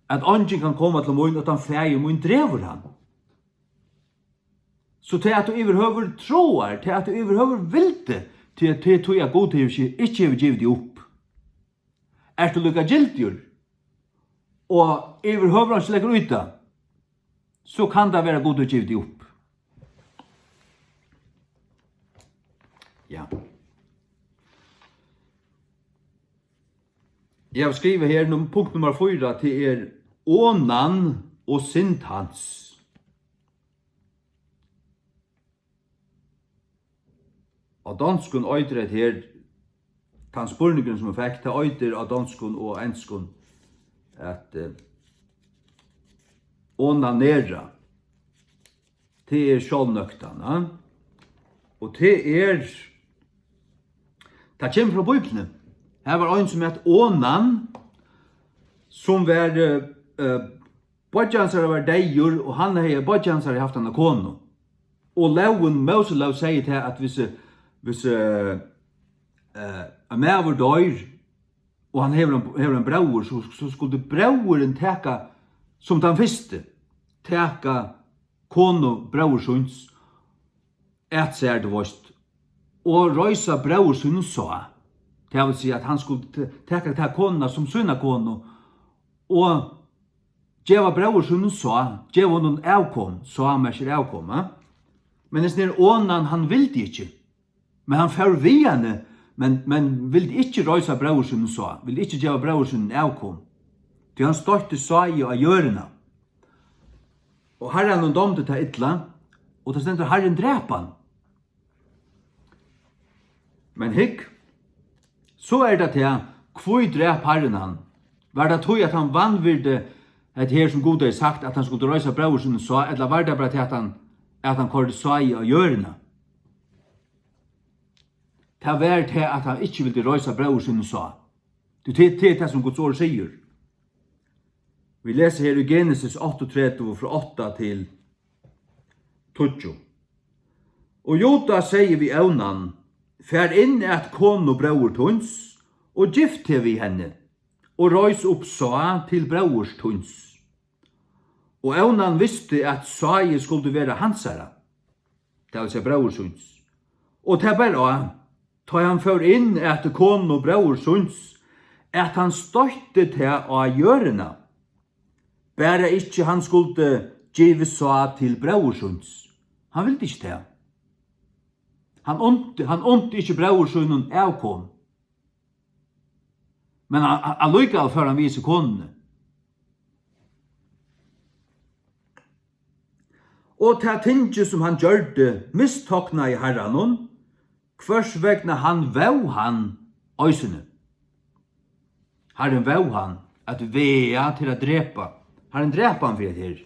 at eingin kann koma til mín, uttan Faðir mín dregur hann. So tað, at tú yvirhøvur tráar, tað, at tú yvirhøvur vildi, tað, tað er tí, at Gud hevur ikki, ikki hevur givið teg upp. Ert tú líka gildigur og yvirhøvur ikki leggur í tað, so kann tað vera, Gud hevur givið teg upp. Ja. Eg havi skrivað her, num-, punkt nummar fýra, tað er onan og synd hans. Á donskum eitur hetta her, tann spurningurin, sum eg fekk, tað eitur á donskum og enskum at, eh, onanera. Tað er sjálvnøktan, ja? Og tað er, tað kemur frá Bíbliuni. Har var ein, sum æt Onan, sum var, eh, eh, beiggi hansara var deyður, og hann hevði, beiggi hansara hevði havt eina konu. Og lógin, Móselóg, segði tað, at hvis, eh, hvis, eh, eh, ein maður doyr, og hann hevur ein, hevur ein bróður, so, so skuldi bróðurin taka, sum tann fyrsti, taka konu bróður síns at sær, tú veist, og reisa bróður sínum sáð. Tað vil siga, at hann skuldi t-, taka ta konuna sum sína konu og geva bróður sínum sáð, geva honum avkom, sáð merkir avkom, eh? Men hesin her Onan, hann vildi ikki. Men hann fór við henni, men, men vildi ikki reisa bróður sínum sáð, vildi ikki geva bróður sínum avkom. Tí hann stoytti sáðið á jørðina. Og Harranum dámdi tað illa, og tað stendur, Harrin drap hann. Men hygg, so er tað tað, hví drap Harrin hann? Var tað tí, at hann vanvirdi hetta her, sum Gud hevði sagt, at hann skuldi reisa bróður sínum sáð, ella var tað bara tað, at hann, at hann koyrdi sáðið á jørðina? Tað var tað, at hann ikki vildi reisa bróður sínum sáð. Tí tað, tað er tað, sum Guds orð sigur. Vit lesa her í Genesis áttaogtretivu, frá átta til tíggju. Og Juda segði við Ónan: Far inn at konu bróður tíns, og gift teg við henni, og reis upp sáð til bróðurs tíns. Og Ónan visti, at sáðið skuldi vera hansara, tað vil siga bróður síns. Og tað bar á, tá hann fór inn at konu bróður síns, at hann stoytti tað á jørðina, bara ikki hann skuldi givið sáð til bróður síns. Hann vildi ikki tað. Hann unti, hann unti ikki bróður sínum avkom. Men a-, a-, allíkavæl fór hann við hesi konuni. Og tað tingið, sum hann gjørdi, mistognaði Harranum, hvørs vegna hann vóð hann eisini. Harrin vóð hann, at vega til at drepa. Harrin drap hann fyri hetta her.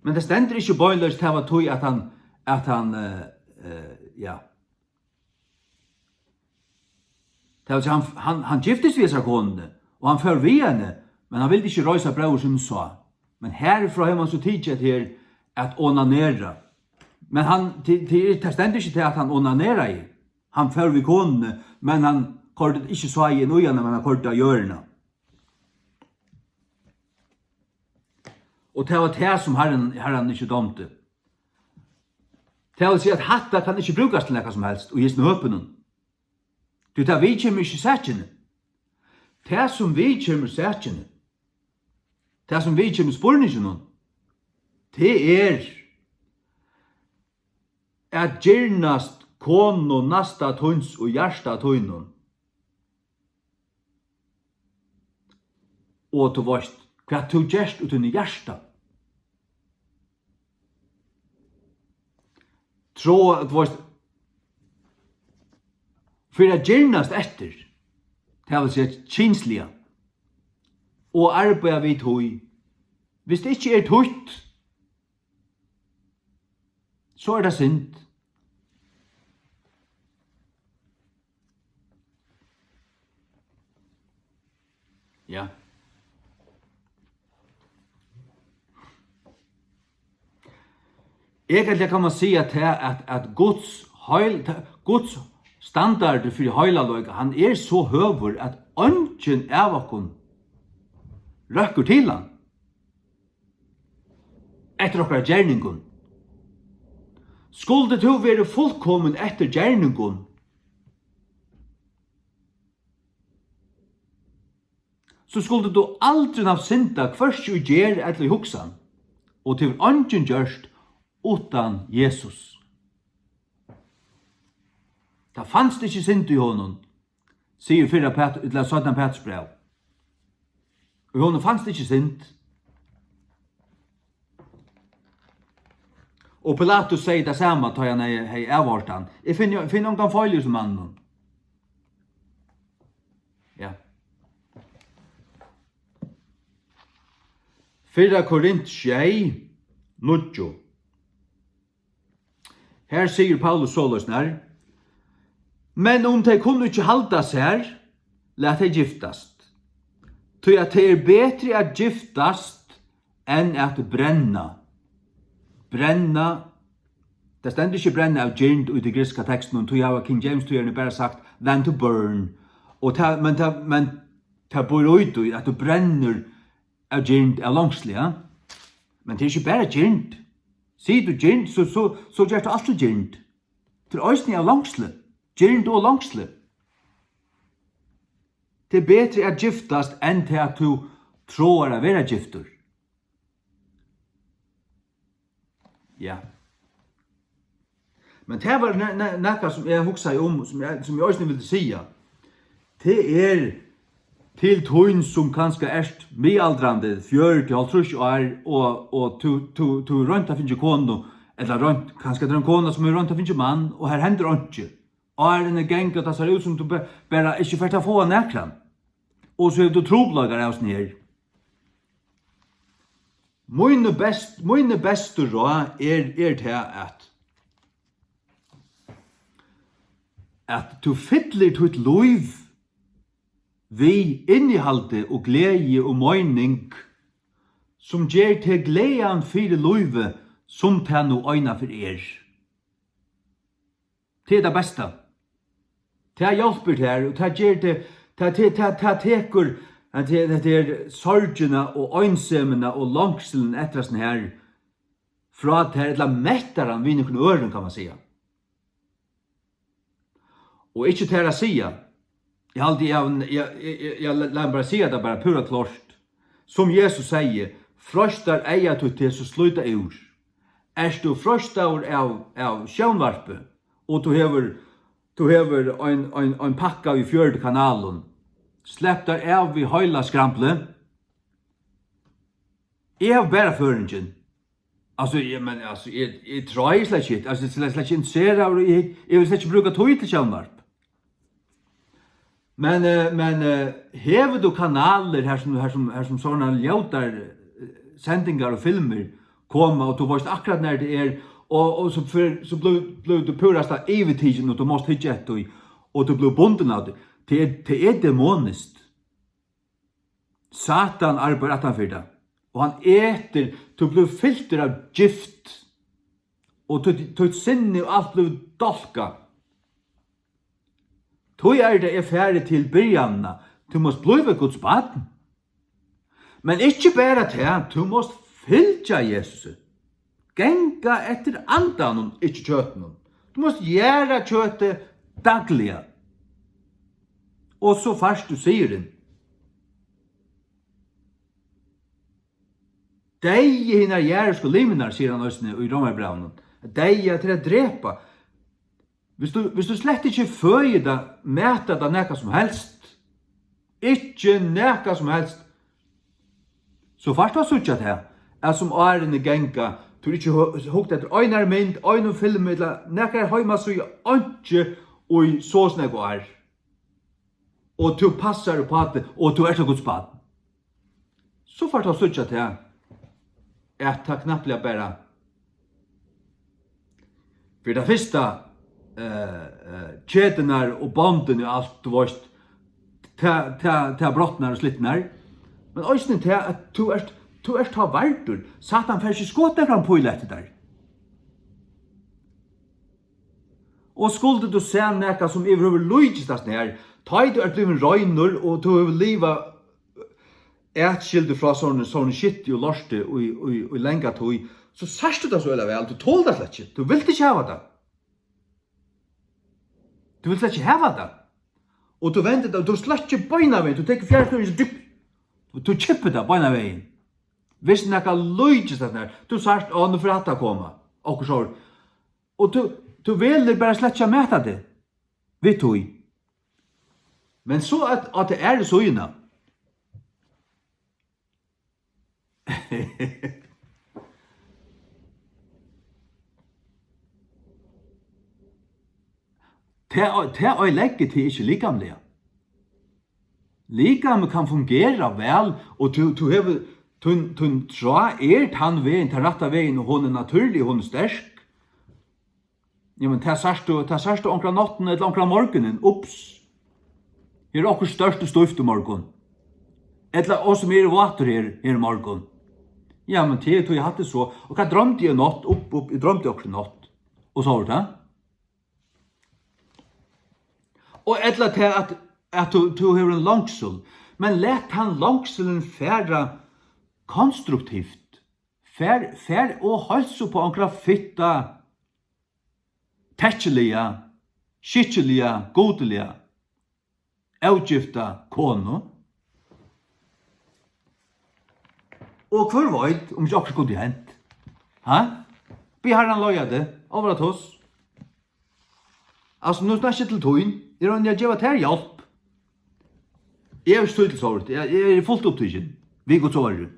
Men tað stendur ikki beinleiðis, tað var tí, at hann, at hann, eh, Eh, ja. Tað vil siga, hann, hann, hann giftist við hesa konuni, og hann fór við henni, men hann vildi ikki reisa bróður sín sá. Men herfrá hevur mann so tikið hetta her at onanera. Men hann, til, til, tað stendur ikki til, at hann onaneraði. Hann fór við konuni, men hann koyrdi ikki sáið inn í hana, men hann koyrdi á jørðina. Og tað var tað, sum Harrin, Harrin ikki dámdi. Tað vil siga, at hatta kann ikki brúkast til nakað sum helst í hesum høpinum. Tí tað viðkemur ikki sakini. Tað, sum viðkemur sakini, tað, sum viðkemur spurninginum, tað er at girnast konu næsta tíns og hjarta tínum. Og tú veist, hvat tú gerst í tíni hjarta. Tro, tú veist, fyri at girnast eftir, tað vil siga kynsliga, og arbeiða við tí. Hvis tað ikki er títt, so er tað synd. Ja. Egentliga kann man siga tað, at, at Guds heil-, ta-, Guds standardur fyri heilagleika, hann er so høgur, at eingin av okkum røkkur til hann eftir okkara gerningum. Skuldi tú verið fullkomin eftir gerningum, so skuldi tú aldrin havt syndað, hvørki í gerð ella í hugsan, og tað hevur eingin gjørt uttan Jesus. Tað fanst ikki synd í honum, sigur fyrra Pæt-, ella seinna Pætursbræv. Og í honum fanst ikki synd. Og Pilatus segði tað sama, tá hann hevði, hevði avhoyrt hann. Eg finni, finni ongan feil í hesum manninum. Ja. Fyrra Korint sjey, níggju. Her sigur Paulus soleiðis nær: "Men um tey kunnu ikki halda sær, lat tey giftast. Tí at tað er betri at giftast enn at brenna." Brenna, tað stendur ikki brenna av girnd í tí grikska tekstinum, tí hava King James týðararnir bara sagt than to burn. Og tað, men tað, men tað býr í tí, at tú brennur av girnd, av longsli, ja? Men tað er ikki bara girnd. Sigur tú girnd, so, so, so ger tú alt til girnd. Tað er eisini av longsli. Girnd og longsli. Tað er betri at giftast enn tað at tú tráar at vera giftur. Ja. Men tað var ne-, ne-, nakað, sum eg hugsaði um, sum eg, sum eg eisini vildi siga. Tað er til tín, sum kanska ert miðaldrandi, fjøruti, hálvtrýss ár, og, og tú, tú, tú roynt at fingið konu, ella roynt, kanska tað er ein kona, sum hevur roynt at fingið mann, og har hendir einki. Árini ganga, tað sær út, sum tú ba-, bara ikki fert at fáa nakran. Og so hevur tú trupulleikar av hesum her. Míni best-, míni bestu ráð er, er tað, at, at tú fyllir títt lív við innihaldi og gleði og meining, sum ger teg glaðan fyri lívið, sum tað nú einaferð er. Tað er tað besta. Tað hjálpir tær, og tað ger teg, tað, tað, tað, tað tekur, at tað, tað er sorgina og einsemina og longsilin eftir hasum her frá tær, ella mettar hann við nøkrum øðrum, kann man siga. Og ikki tær at siga. Eg haldi, eg havi, eg, eg, eg, eg, lat meg bara siga tað bara púra klárt. Sum Jesus segði: "Freistar eyga títt teg, so slít tað úr." Ert tú freistaður av, av sjónvarpi, og tú hevur, tú hevur ein, ein, ein pakka við fjøruti kanalum, slepp tær av við heila skramblið. Eg havi bara føroyingin. Altso, eg, men, altso, eg, eg trái slett ikki, altso, eg eri slett, slett ikki interesseraður, og eg, eg vil slett ikki brúka tíð til sjónvarp. Men, eh, men, eh, hevur tú kanalir har sum, har sum, har sum sovorðnar ljótar, eh, sendingar og filmir koma, og tú veitst akkurát nær tað er, Og, og so, fyri, so blívur, blívur tú púrasta yvirtikin, og tú mást hyggja eftir tí, og tú blívur bundin av tí. Tað er, tað er demoniskt. Satan arbeiðir aftan fyri tað. Og hann etur, tú blívur fyltur av gift. Og títt, títt sinni og alt blívur dálkað. Tí er tað eg fari til byrjanina. Tú mást blíva Guds barn. Men ikki bara tað, tú mást fylgja Jesusi. Ganga eftir andanum, ikki kjøtinum. Tú mást jarða kjøtið dagliga. Og so fært tú sigurin. Deyði hinar jarðsku limnar, sigur hann eisini í Rómarbrævinum. Deyða til at drepa. Hvis tú, hvis tú slett ikki føðir tað, matar tað nakað sum helst, ikki nakað sum helst, so fært tú at síggja tað, at sum árini ganga, tú er ikki hu-, hugt eftir einari mynd, einum filmi, ella nakrar heimasíðu, einki í so og so nógv ár. Og tú passar upp á tað, og tú ert Guds barn. So fært tú at síggja tað, at tað knappliga bara, fyri tað fyrsta, eh, eh, keturnar og bondini og alt, tú veist, tað, tað, tað brotnar og slitnar. Men eisini tað, at tú ert, tú ert tá vardur. Satan fær ikki skotið fram píl eftir tær. Og skuldi tú sæð nakað, sum yvirhøvur líkist hasum her, tá ið tú ert blivin reinur og tú hevur livað atskildur frá sovorðnum, sovorðnum skitti og lorti í, í, í langa tíð, so sært tú tað so øgiliga væl, tú tolir tað slett ikki, tú vilt ikki hava tað. Tú vilt slett ikki hava tað. Og tú vendir tað, og tú sløkkir beinanvegin, tú tekur fjarstýringina, og tú, og tú kippir tað beinanvegin. Viss nakað líkist hasum her, tú sært, á, nú fer hatta at koma, okkurt so. Og tú, tú velur bara slett ikki at meta teg við tí. Men so at, at tað er í síðuna. Tað, tað oyðileggur teg ikki likamliga. Likamið kann fungera væl, og tú, tú hevur, tín, tín tráð er tann vegin, tann rætta vegin, og hon er natúrlig, hon er sterk. Jamen, tað sært tú, tað sært tú onkra náttina ella onkra morgunin. Ups. Her er okkurt stórt og stívt í morgun. Ella, og sum er vátur her, her í morgun. Jamen, tað er tí eg hatt tað so. Og hvat droymdi eg í nátt? Upp, upp, eg droymdi okkurt í nátt. Og so er tað. Og ella tað at, at tú, tú hevur ein longsul. Men lat tann longsulin fara konstruktivt. Far, far og heilsa upp á onkra fitta, tekkiliga, skikkiliga, gudiliga, ógifta konu. Og hvør veit, um ikki okkurt skuldi hent? Ha? Bið Harran leiða teg, álvara tus. Altso, nú snakki eg til tín. Eg royni at geva tær hjálp. Eg havi ikki tíð til sovorðið. Eg, eg eri fult upptikin við Guds orð.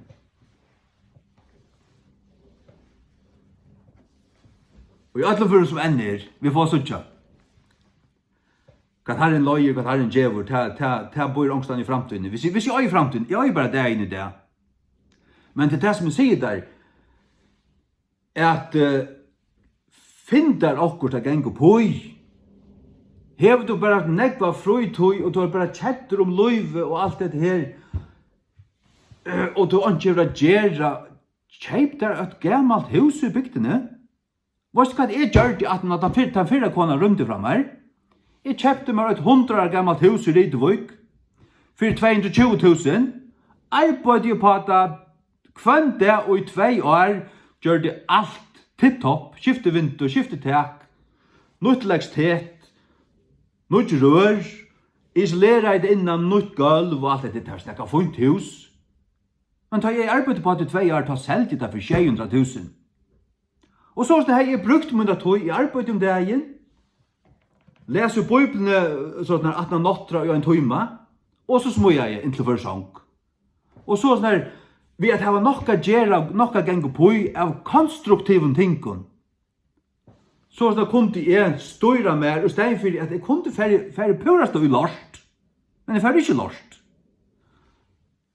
Og í øllum førum sum enn er, vit fáa at síggja. Hvat Harrin leiðir, hvat Harrin gevur, tað, tað, tað býr onkustaðni í framtíðini. Hvis eg, hvis eg eigi framtíðin, eg eigi bara dagin í dag. Men tað er tað, sum eg sigi tær, at, eh, finn tær okkurt at ganga upp í. Hevur tú bara hatt nógva frítíð, og tú ert bara keddur um lívið og alt hetta her, og tú einki hevur at gera, keyp tær eitt gamalt hús í bygdini. Veitst tú, hvat eg gjørdi, aftan á tann fyrr-, tann fyrra konan rýmdi frá mær? Eg keypti mær eitt hundrað ára gamalt hús í Rituvík fyri tvey hundrað og tjúgu túsund, arbeiddi upp á tað hvønn dag í tvey ár, gjørdi alt tipptopp, skifti vindu, skifti tak, nýtt elektrisitet, nýggj rør, isoleraði tað innan, nýtt gólv og alt hetta. Tað var nakað fínt hús. Men tá eg arbeiddi upp á tað í tvey ár, tá seldi eg tað fyri sjey hundrað túsund. Og soleiðis hevði eg brúkt mína tíð, eg arbeiddi um dagin, las úr Bíbliuni, soleiðis aftan á náttina í ein tíma, og so smíðaði eg inn til fyrr song. Og soleiðis, við at hava nokk at gera, nokk at ganga upp í av konstruktivum tingum, soleiðis kundi eg stýra mær, í staðin fyri at eg kundi farið, farið púrasta í lort, men eg fór ikki í lort.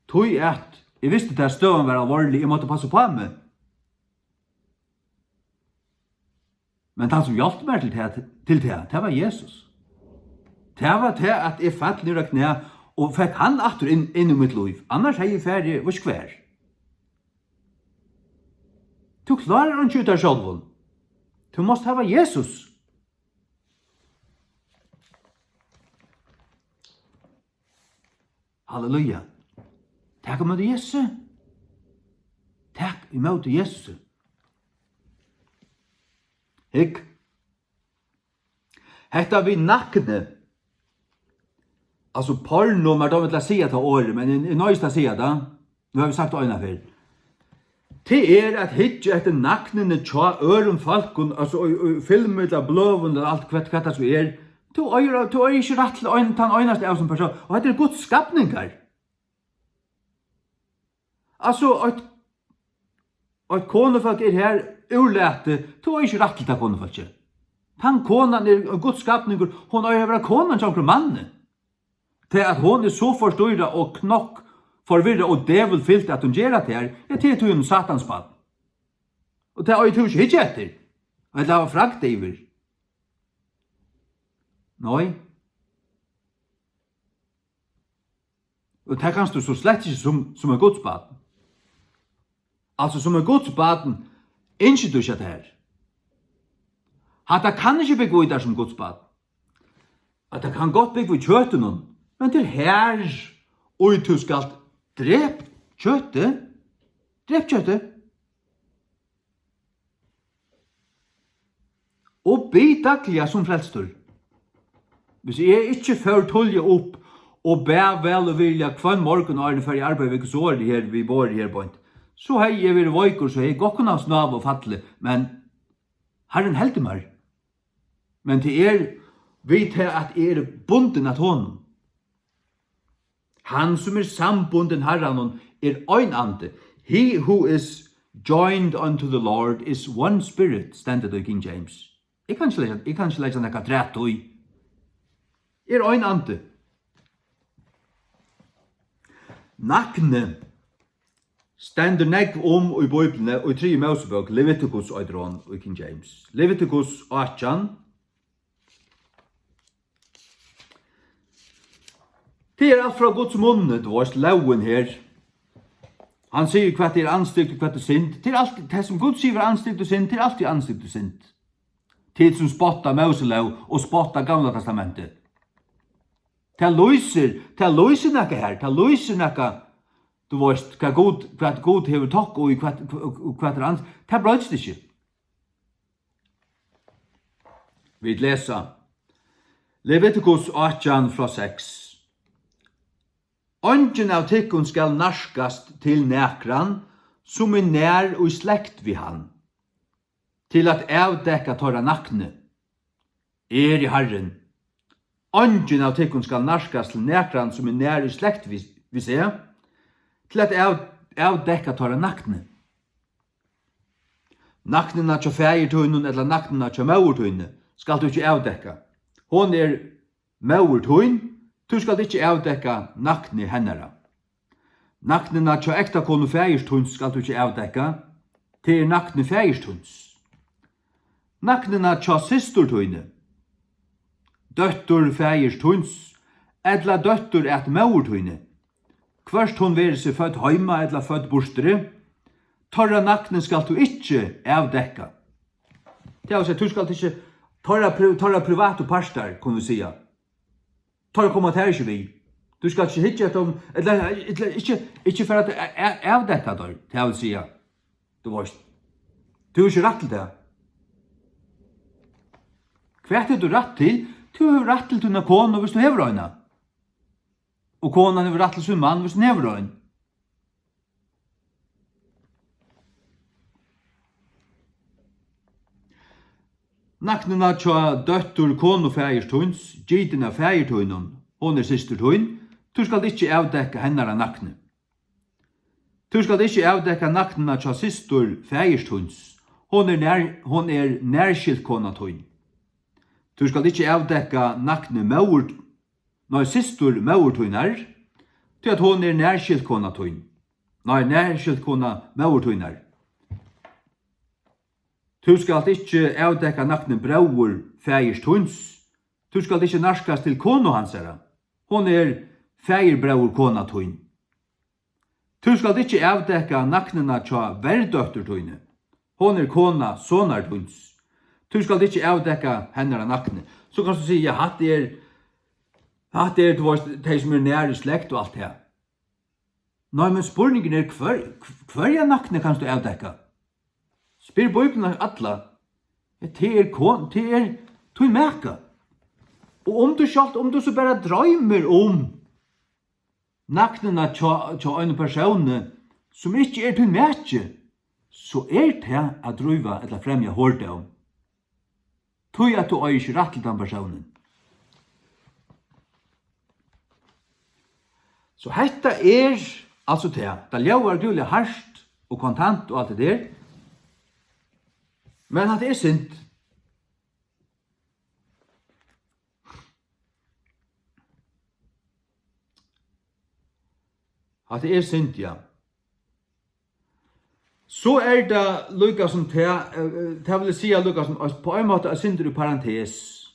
Tí at eg visti, at støðan var alvorlig, eg mátti passa upp á meg. Men tann, sum hjálpti mær til tað, til tað, tað var Jesus. Tað var tað, at eg fall niður á knæ og fekk hann aftur inn, inn í mítt lív. Annars hevði eg farið, veitst hvar. Tú klárar einki út av sjálvum. Tú mást hava Jesus. Halleluja. Tak ímóti Jesusi. Tak ímóti Jesusi. Hygg. Hetta við nakni. Altso, porno, mær dámar illa at siga tað orðið, men eg, eg noyðist at siga tað. Nú havi eg sagt tað eina ferð. Tað er at hyggja eftir naknuni hjá øðrum fólkum, altso í, í filmi ella bløðum ella alt hvat, hvat tað so er. Tú eigur, tú eigur ikki rætt til ein, tann einasta av sum persón. Og hetta er Guds skapningar. Altso, eitt, eitt konufólk er her úrlatið. Tú eigur ikki rætt til tað konufólkið. Tann konan er ein Guds skapningur, hon eigur at vera konan hjá onkrum manni. Tað, at hon er so forstýrað og knokk forvirrað og dævulfylt, at hon ger hatta her, ja, tað er tí hon er Satans barn. Og tað eigur tú ikki hyggja eftir, ella hava fragd yvir. Nei. Og tað kanst tú so slett ikki sum, sum eitt Guds barn. Altso, sum eitt Guds barn, ynskir tú ikki at tað her. Hatta kann ikki búgva í tær sum Guds barn. At tað kann gott búgva í kjøtinum, men tað er her, og tú skalt drep kjøtið. Drep kjøtið. Og bið dagliga sum frelstur. Hvis eg ikki fór tíðliga upp og bað væl og virðiliga hvønn morgun, áðrenn eg fór í arbeiði við Guds orði her við borðið her beint, so hevði eg verið veikur, so hevði eg gott kunnað snáva og fallið, men Harrin heldur mær. Men tað er við tað, at eg eri bundin at honum. Hann, sum er sambundin Harranum, er ein andi. He who is joined unto the Lord is one spirit, stendur tað í King James. Eg kann ikki leggja, eg kann ikki leggja nakað afturat í. Er ein andi. Nakni stendur nógv um í Bíbliuni, í triðju Mósebók, Levitikus eitur hon í King James. Levitikus átjan. Tað er alt frá Guds munni, tú veitst, lógin her. Hann sigur, hvat er andstygd og hvat er synd. Tað er alt, tað sum Gud sigur er andstygd og synd, tað er altíð andstygd og synd. Tit sum spotta Móselóg og spotta Gamla Testamentið. Tað lýsir, tað lýsir nakað her, tað lýsir nakað, tú veitst, hvat Gud, hvat Gud hevur tokka í, hvat, hvat er ans, tað broytist ikki. Vit lesa Levitikus átjan frá seks. Eingin av tykkum skal nærkast til nakran, sum er nær í slekt við hann, til at avdekka teirra nakni. Eg eri Harrin. Eingin av tykkum skal nærkast til nakran, sum er nær í slekt við, við seg, til at av, avdekka teirra nakni. Naknuna hjá faðir tínum ella naknuna hjá móður tíni skalt tú ikki avdekka. Hon er móðir tín, tú skalt ikki avdekka nakni hennara. Naknuna hjá ektakonu faðirs tíns skalt tú ikki avdekka, tað er nakni faðirs tíns. Naknuna hjá systur tíni, dóttur faðirs tíns, ella dóttur at móður tíni, hvørt hon verður seg fødd heima ella fødd burturi, teirra nakni skalt tú ikki avdekka. Tað vil siga, tú skalt ikki, teirra pri-, teirra privatu partar, kunnu vit siga. Teir koma tær ikki við. Tú skalt ikki hyggja eftir teimum, ella, ella ikki, ikki fara at a-, a-, avdekka teir, tað vil siga. Tú veitst, tú hevur ikki rætt til tað. Hvat hevur tú rætt til? Tú hevur rætt til tína konu, viss tú hevur eina. Og konan hevur rætt til sín mann, viss hon hevur ein. Naknuna hjá dóttur konu faðirs tíns, gitin av faðir tínum, hon er systir tín, tú skalt ikki avdekka hennara nakni. Tú skalt ikki avdekka naknuna hjá systur faðirs tíns, hon er nær, hon er nærskiltkona tín. Tú skalt ikki avdekka nakni móður, nei, systur móður tínar, tí at hon er nærskiltkona tín. Nei, nærskiltkona móður tínar. Tú skalt ikki avdekka naknin bróður faðirs tíns. Tú skalt ikki nærkast til konu hansara. Hon er faðirbróðurkona tín. Tú skalt ikki avdekka naknina hjá verdóttur tíni. Hon er kona sonar tíns. Tú skalt ikki avdekka hennara nakni. So kanst tú siga, ja, hatta er, hatta er, tú veist, tey sum eru nær í slekt og alt tað. Nei, men spurningurin er, hvør, hvørja nakni kanst tú avdekka? Spyr Bíblian alla. Ja, tað er kon-, tað er tín maka. Og um tú sjálvt, um tú so bara droymir um naknina hjá, hjá einum persóni, sum ikki er tín maki, so er tað at dríva ella fremja hordóm. Tí at tú eigur ikki rætt til tann persónin. So hetta er altso tað. Tað ljóðar gúliga hart og kontant og alt det der. Men hatta er synd. Hatta er synd, ja. So er tað líka sum tað, eh, eh, tað vil eg siga líka sum, eh, á ein máta eitt sindur í parentes.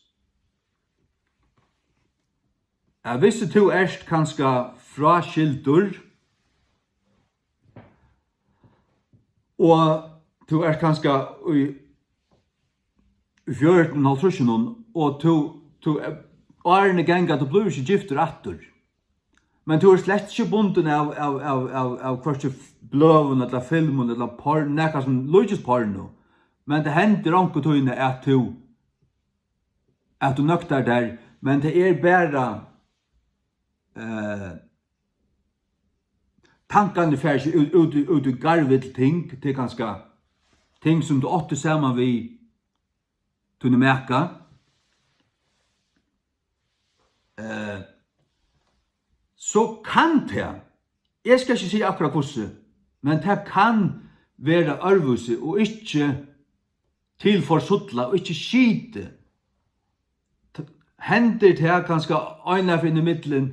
At viss tú ert kanska fráskildur, og tú ert kanska í, í fjørutinum, hálvtrýssunum, og tú, tú, árini ganga, tú blívur ikki giftur aftur. Men tú ert slett ikki bundin av, av, av, av, av hvørki bløðum ella filmum ella porn, nakað sum líkist porno. Men tað hendir onkuntíðina, at tú, at tú nøktar tær, men tað er bara, eh, tankarnir fara seg út, út, í- út í garvill ting, tað er kanska ting sum tú átti saman við tíni maka. Eh, so kann tað, eg skal ikki siga akkurát hvussu, men tað kann vera øðrvísi og ikki til forsulla og ikki skitið. T-, hendir tað kanska eina ferð inn í millum,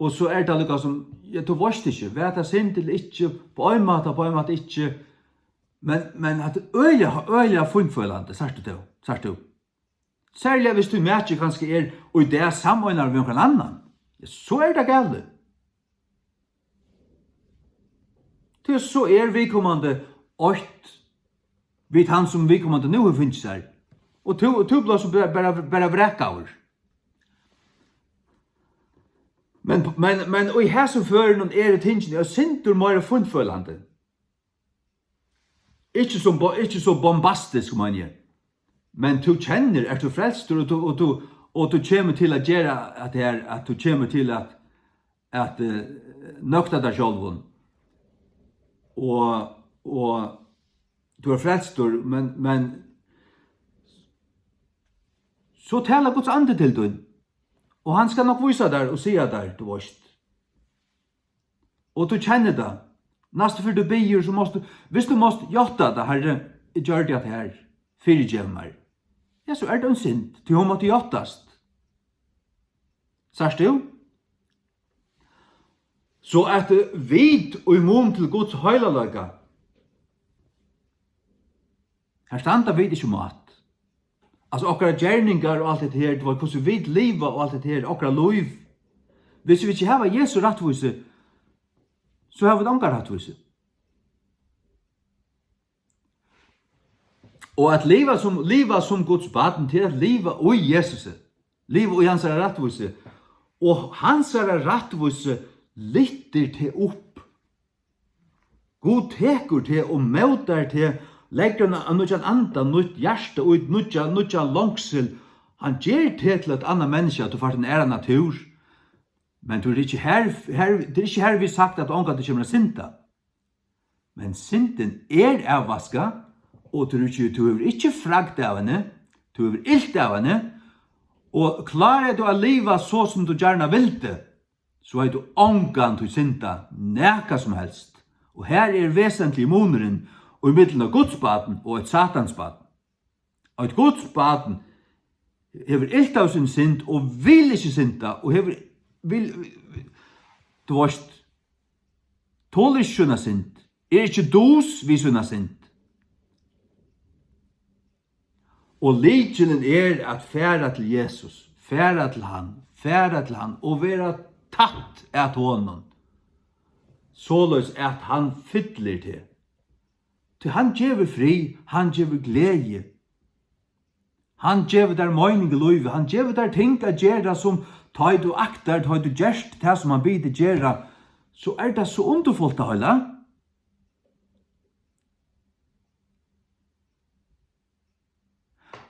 og so er tað líka sum, ja, tú veitst ikki, var tað synd ella ikki, á ein máta, á ein máta ikki, men, men hatta er øgiliga, øgiliga fínfølandi, sært tú, sært tú. Serliga viss tín maki kanska er í dag sameinar við onkran annan, ja, so er tað galið. Tí so er viðkomandi eitt við tann, sum viðkomandi nú hevur fingið sær. Og tú, og tú blívur so bara, bara, bara vrakaður. Men, men, men í hesum førinum eru tingini eitt sindur meira fínfølandi. Ikki so bo-, ikki so bombastisk, meini eg. Men tú kennir, ert tú frelstur, og tú, og tú, og tú kemur til at gera at her, at tú kemur til at, at, eh, nøkta tær sjálvum. Og, og tú ert frelstur, men, men so talar Guds andi til tín. Og hann skal nokk vísa tær og siga tær, tú veitst. Og tú kennir tað. Næstu ferð tú biður, so mást tú, viss tú mást játta tað, Harri, eg gjørdi hatta her, fyrigev mær. Ja, so er tað ein synd, tí hon mátti játtast. Sært tú? So at, eh, vit í mun til Guds heilagleika, har standa vit ikki mát. Altso, okkara gerningar og alt hetta her, tú veit, hvussu vit liva og alt hetta her, okkara lív. Viss vit ikki hava Jesu rættvísi, so hava vit onga rættvísi. Og at liva sum, liva sum Guds barn, til at liva í Jesusi, liva í hansara rættvísi. Og hansara rættvísi lyftir teg upp. Gud tekur teg og mótar teg, leggur ein, ein nýggjan anda, nýtt hjarta, í nýggja, nýggja longsil. Hann ger teg til eitt annað menniskja, tú fært ein aðra natúr. Men tú ert ikki her, her, tað er ikki hervið sagt, at tú ongantíð kemur at synda. Men syndin er avvaskað, og tú ert ikki, tú hevur ikki fragd av henni, tú hevur ilt av henni, og klárar tú at liva so, sum tú gjarna vildi, so hevði tú ongantíð syndað nakað sum helst. Og her er vesentligi munurin í millum eitt Guds barn og eitt Satans barn. Eitt Guds barn hevur ilt av síni synd og vil ikki synda og hevur, vil, tú veitst, tolir ikki sína synd, er ikki dus við sína synd. Og lykilin er at fara til Jesus, fara til hann, fara til hann og vera tætt at honum, soleiðis at hann fyllir teg. Tí hann gevur frið, hann gevur gleði. Hann gevur tær meining í lívið, hann gevur tær ting at gera, sum tá ið tú aktar, tá ið tú gert tað, sum hann biður teg gera, so er tað so undurfult, tað heila.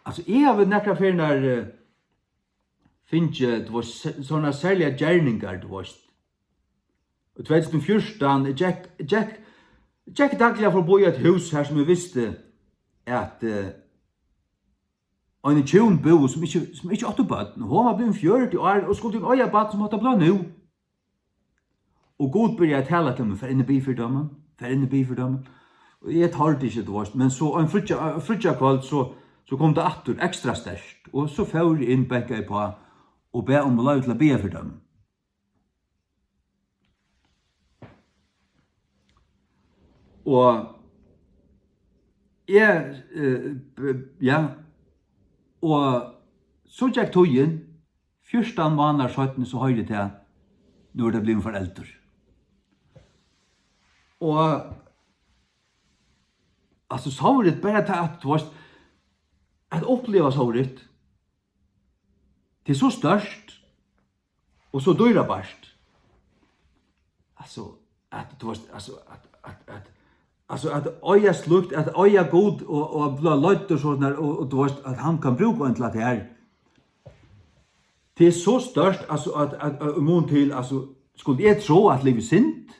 Altso, eg havi nakrar ferðir, eh, fingið, tú veist, se-, sovorðnar serligar gerningar, tú veist. Í tvey túsund og fjúrtan, eg gekk, gekk, gekk dagliga forbi eitt hús har, sum eg visti, at, eh, eini hjún búðu, sum ikki, sum ikki áttu børn. Hon var blivin fjøruti ár og skuldi eiga barn, sum átti at blíva nú. Og Gud byrjaði at tala til meg: "Far inn og bið fyri teimum, far inn og bið fyri teimum." Og eg tordi ikki, tú veist, men so ein fríggja-, ein fríggjakvøld, so, so kom tað aftur ekstra sterkt. Og so fór eg inn, bankaði uppá og bað um loyvi til at biðja fyri teimum. Og eg, eh, b-, ja, og so gekk tíðin, fjúrtan mánaðir seinni, so hoyri eg tað, nú er tað blivin foreldur. Og, altso, sovorðið, bara tað at, tú veist, at uppliva sovorðið, tað er so stórt og so dýrabært. Altso, at, tú veist, altso, at, at, at, altso, at eiga slíkt, at eiga Gud og, og blíva leiddur sovorðið, og, og, tú veist, at hann kann brúka ein til at her. Tað er so stórt, altso, at, at, at, í mun til, altso, skuldi eg tráa at liva í synd?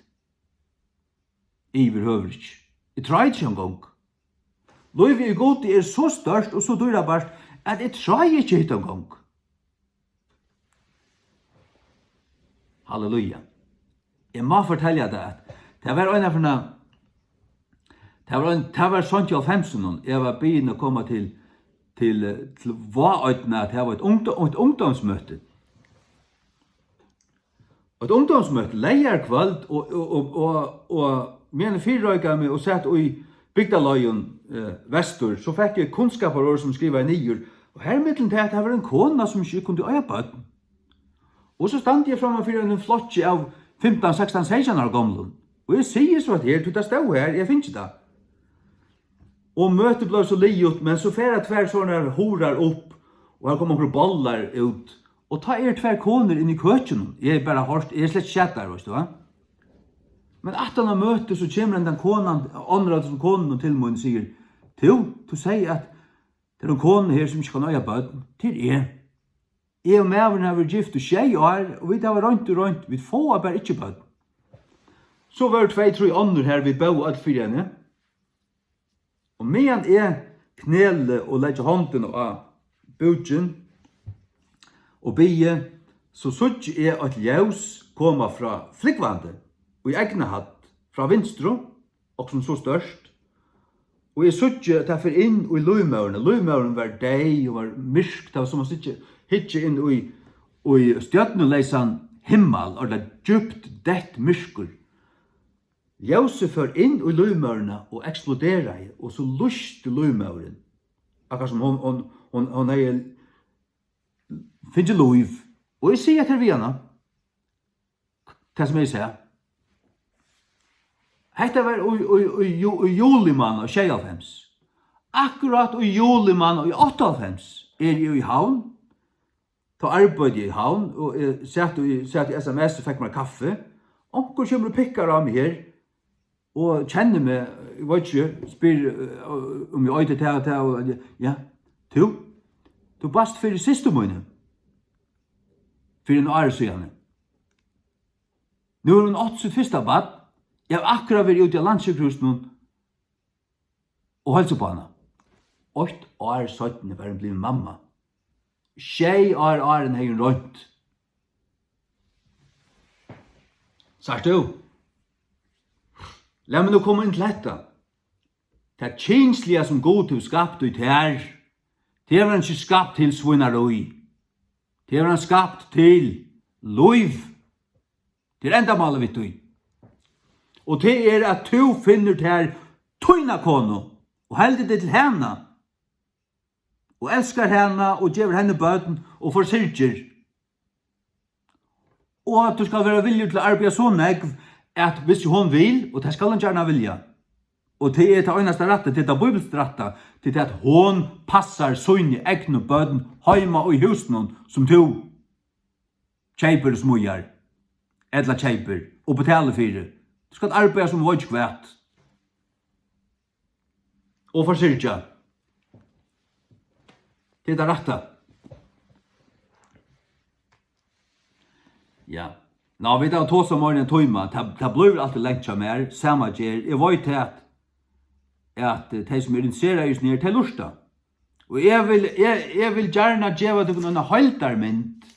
Yvirhøvur ikki. Eg tráaði ikki eingong. Lívið í Gudi er so stórt og so dýrabært, at eg tráaði ikki hitt eingong. Halleluja. Eg má fortelja tað, at tað var ein av hana, tað var ein, tað var seint í hálvfemsunum, eg var biðin at koma til, til, til Vágoynna, at hava eitt ungdó-, eitt ungdómsmøti. Eitt ungdómsmøti, leygarkvøld, og, og, og, og, og meðan eg fyrireikaði meg og sat í bygdarleiðini, eh, vestur, so fekk eg kunnskaparorð sum skrivaði niður, og har millum tað, at har var ein kona, sum ikki kundi eiga børn. Og so standi eg framman fyri einum flokki av fimtan, sekstan, seytjan ára gomlum, og eg sigi so, at her, tí tað stóð her, eg fingi tað. Og møtið bleiv so liðugt, men so fara tvær sovorðnar hurðar upp, og har koma onkrir bollar út. Og tá eru tvær konur inni í køkinum. Eg hevði bara hoyrt, eg hevði slett ikki sæð tær, veitst tú, va? Men aftan á møtið, so kemur hendan konan, onnur av hesum konunum til mín og sigur: "Tú, tú segði, at tað er ein kona her, sum ikki kann eiga børn. Tað er eg. Eg og maðurin hava verið gift í sjey ár, og vit hava roynt og roynt, vit fáa bara ikki børn." So vóru tvey, trý onnur har, vit bóðu øll fyri henni. Og meðan eg kneli og leggi hondina á búkin og biði, so síggi eg eitt ljós koma frá flúgvandi í egnahædd frá vinstru, okkurt sum so stórt, og eg síggi, at tað fer inn í lívmóðurina. Lívmóðirin var deyð, hon var myrk, tað var sum at síggja, hyggja inn í, í stjørnuleysan himmal, og tað djúpt deytt myrkur. Ljósið fór inn í lívmóðurina og eksploderaði, og so lýsti lívmóðurin, akkurát sum hon, hon, hon, hon hevði fingið lív. Og eg sigi hetta við hana, tað sum eg sá. Hetta var í, í, í, í, í juli mánaði sjeyoghálvfems. Akkurát í juli mánaði í áttaoghálvfems eri eg í Havn. Tá arbeiddi eg í Havn, og eg sat í, sat í S M S og fekk mær kaffi. Onkur kemur og pikkar á meg her, og kennir meg, eg veit ikki, spyr, eh, um eg eiti tað og tað, og, ja, tú, tú baðst fyri systur míni fyri einum ári síðani. Nú hevur hon átt sítt fyrsta barn. Eg havi akkurát verið úti á Landssjúkrahúsinum og heilsa upp á hana. Eitt ár seinni var hon blivin mamma. Sjey ár áðrenn hevði hon roynt. Sært tú? Lat meg nú koma inn til hetta. Tað kynsliga, sum Gud hevur skapt í tær, tað hevur hann ikki skapt til svínarí. Tað hevur hann skapt til lív. Tað er endamálið við tí. Og tað er, at tú finnur tær tína konu og heldur teg til hana. og elskar hana og gevur henni børn og forsyrgir. Og at tú skal vera viljugur til at arbeiða so nógv, at hvis hon vil, og tað skal hon gjarna vilja, og tað er tað einasta rætta, tað er tað bíbilska rætta, tað er tað, at hon passar síni egnu børn heima í húsinum, sum tú keypir og smíðar, ella keypir og betalir fyri. Tú skalt arbeiða sum veit ikki hvat. Og forsyrgja. Tað er tað rætta. Ja. Ná, vit hava tosað meira enn ein tíma. Tað, tað blívur altíð langt hjá mær, sama ger. Eg veit at, at, eh, tey sum eru interesserað í hesum her, tey lurta. Og eg vil, eg, eg vil gjarna geva tykkum eina heildarmynd.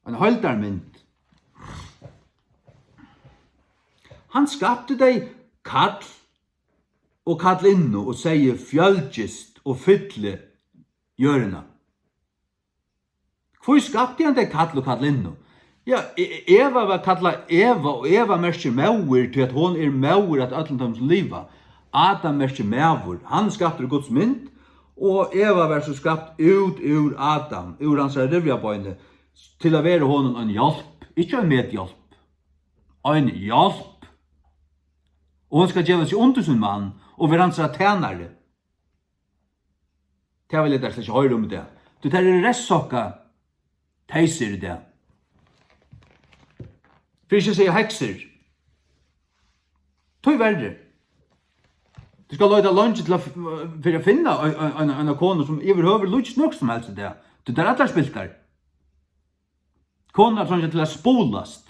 Eina heildarmynd. Hann skapti tey kall og kallinnu og segði: "Fjølgist og fylli jørðina." Hví skapti hann tey kall og kallinnu? Ja, E-, Eva var kallað Eva, og Eva merkir móðir, tí at hon er móðir at øllum teimum, sum liva. Adam merkir maður. Hann er skaptur í Guds mynd, og Eva var so skapt út úr Adam, úr hansara rivjabeini, til at vera honum ein hjálp, ikki ein medhjálp, ein hjálp. Og hon skal geva seg undir sín mann og vera hansara tænari. Tað vilja tær slett ikki hoyra um í dag. Tí tær eru revsokka teysir í dag. Fyri ikki at siga heksir. Tíverri. Tú skal leita leingi til at f-, fyri at finna ein, ein, ein, eina konu, sum yvirhøvur líkist nøkrum sum helst í dag. Tí tær allar spiltar. Konurnar treingja til at spulast.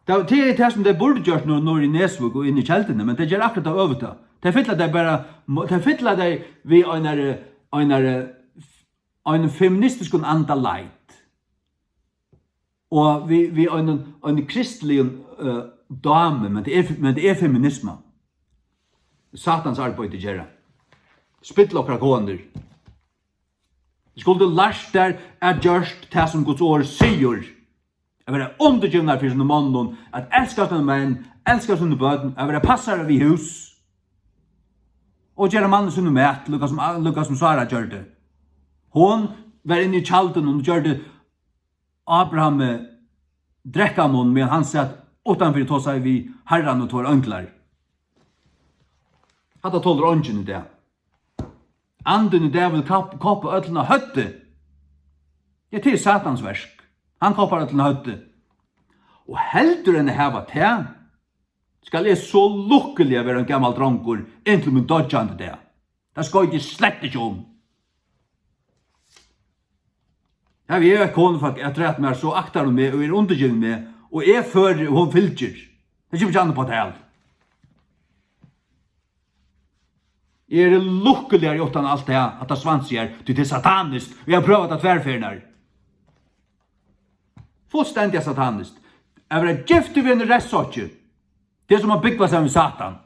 Tað, tað er tað, sum tey burdu gjørt nú, nú í Nesvík og inn í Kelduni, men tey gera akkurát tað øvuta. Tey fylla tey bara, tey fylla tey við einari, einari, einum feministiskum anda light. Og við, við einum, einum kristligum, eh, dámi, men tað er, men tað er feminisma. Satans arbeiði gera. Spilla okkara konur. Skuldu lært tær at gjørt tað, sum Guds orð sigur. At vera undirgivnar fyri sínum monnum, at elska sínar menn, elska síni børn, at vera passarar við hús. Og gera manni sínum mat, líka sum, líka sum Sára gjørdi. Hon var inni í tjaldinum og gjørdi Abrahami drekkamunn, meðan hann sat uttanfyri og tosaði við Harran og tveir einglar. Hatta tolir eingin í dag. Andin í dag vil kap-, koppa øllum á høvdið. Ja, tað er Satans verk. Hann koppar øllum á høvdið. Og heldur enn at hava tað, skal eg so lukkuliga vera ein gamal drongur inntil mín doyggjandi dag. Tað skoyt eg slett ikki um. Havi eg eitt konufólk afturat mær, so aktar hon meg og er undirgivin meg, og eg føri, og hon fylgir. Tað kemur ikki an upp á tal. Eg eri lukkuligari uttan alt tað, hatta svansiga har, tí tað er sataniskt, og eg havi prøvað tað tvær ferðirnar. Fullstendiga sataniskt. At vera giftur við einum revsokki, tað er sum at búgva saman við Satan.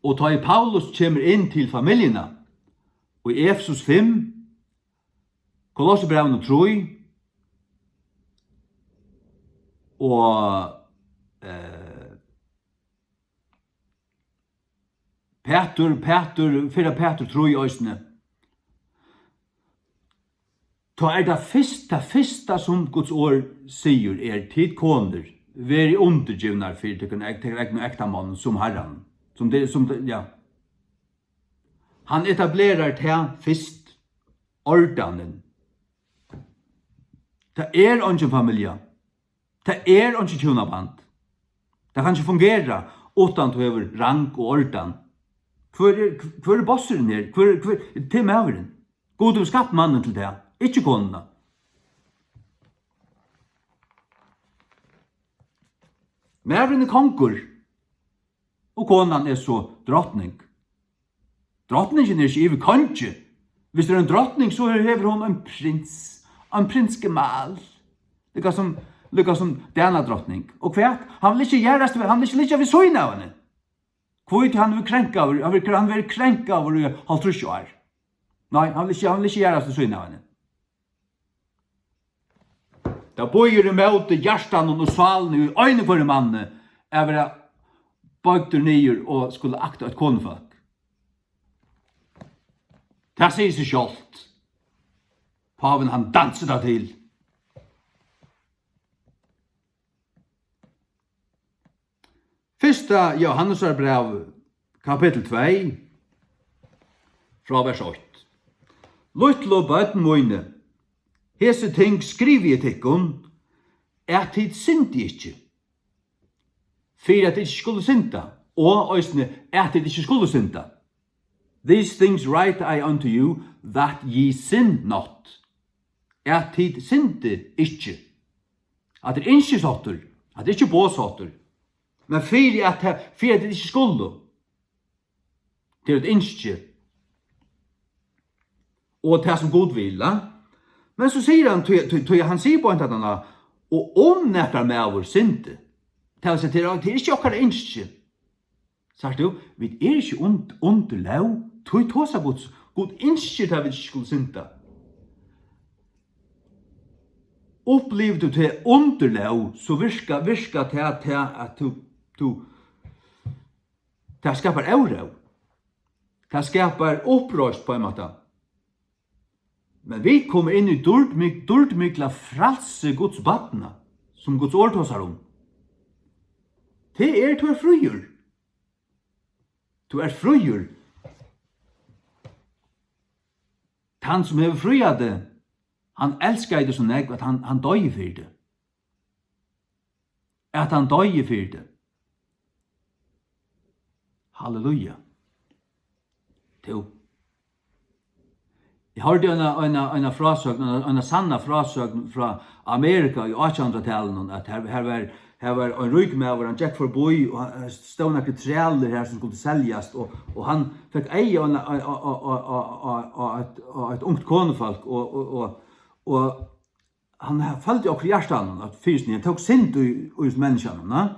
Og tá ið Paulus kemur inn til familjuna í Efesus fimm, Kolossebrævinum trý og, eh, Pætur, Pætur, fyrra Pætur trý eisini. Tá er tað fyrst, tað fyrsta, sum Guds orð sigur, er: Tit konur, verið undirgivnar fyri tykkum eg-, tykkum egnu ektamonnum, sum Harranum. Sum tey, sum tey, ja. Hann etablerar tað fyrst, ordanin. Tað er eingin familja. Tað er einki hjúnaband. Tað kann ikki fungera, uttan tú hevur rang og ordan. Hvør er, hvør er bossurin her? Hvør, hvør, tað er maðurin. Gud hevur skapt mannin til tað, ikki konuna. Maðurin er kongur, og konan er so drotning. Drotningin er ikki yvir kongi. Viss tað er ein drotning, so hevur hon ein prins, ein prinsgemal. Líka sum, líka sum Danadrotning. Og hvat? Hann vil ikki jarðast, hann vil ikki liggja við síðuna av henni. Hví? Tí hann verður krenkaður, hann verður, hann verður krenkaður í hálvtrýss ár. Nei, hann vil ikki, hann vil ikki jarðast við síðuna av henni. Tað býður ímóti hjartanum og sálini í einum hvørjum manni at vera boygdur niður og skula akta eitt konufólk. Tað sigur seg sjálvt. Pávin, hann dansir tað til. Fyrsta Jóhannesar bræv, kapittul tvey, frá vers eitt. Lítlu børn míni, hesi ting skrivi eg tykkum, at tit syndi ikki, fyri at tit ikki skulu synda, og eisini, at tit ikki skulu synda. These things write I unto you, that ye sin not. At tit syndi ikki. At tað er ynskisháttur, at tað er ikki boðsháttur. Men fyri at, fyri at tit ikki skulu. Tað er eitt ynski. Og tað sum Gud vil, ja. Men so sigur hann, tí, tí, tí hann sigur bara, hann, og um nakar maður syndi, tað vil siga, tað er, tað er ikki okkara ynski. Sært tú, vit eru ikki und-, undir lóg, tí tosar Gud, Gud ynskir, at vit ikki skulu synda. Upplivir tú teg undir lóg, so virka, virka tað, tað, at tú, tú, tað skapar óró. Tað skapar uppreisn á ein máta. Men vit koma inn í dýrdmik-, dýrdmikla frælsi Guds barna, sum Guds orð tosar um. Tað er, tú ert fríur. Tú ert fríur. Tann, sum hevur fríað teg, hann elskaði teg so nógv, at hann, hann doyði fyri teg. At hann doyði fyri teg. Halleluja. Tú. Eg hoyrdi eina, eina, eina frásøgn, eina, eina sanna frásøgn frá Amerika í átjanhundraðtalinum, at har, har var, har var ein ríkur maður, hann gekk forbí, og hann, har stóðu nakrir trælir har, sum skuldu seljast, og, og hann fekk eyga á eina, á, á eitt, á eitt ungt konufólk, og, og, og, og hann ha-, føldi okkurt í hjartanum, at fyrst hann tók synd í, í hesum menniskjanum, na?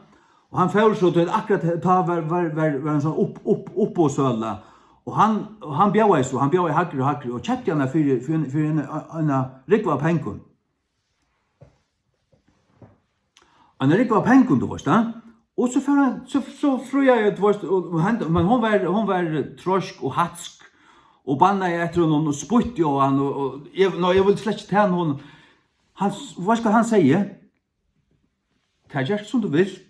Og hann fór so til, akkurát tá var, var, var, var ein sånn upp-, upp-, uppboðssøla, og hann, og hann bjóðaði so, hann bjóðaði hægri og hægri, og keypti hana fyri, fyri, fyri eina, eina rúgvu av pengum. Eina rúgvu av pengum, tú veist, ja? Og so fór hann, so, so fríaði, tú veist, og, og hend-, men hon var, hon var troysk og hatsk, og bannaði eftir honum og spýtti á hann, og, og eg, nei, eg vildi slett ikki tað, honum. Hann s-, veitst hvat hann segði? Tað ger sum tú vilt.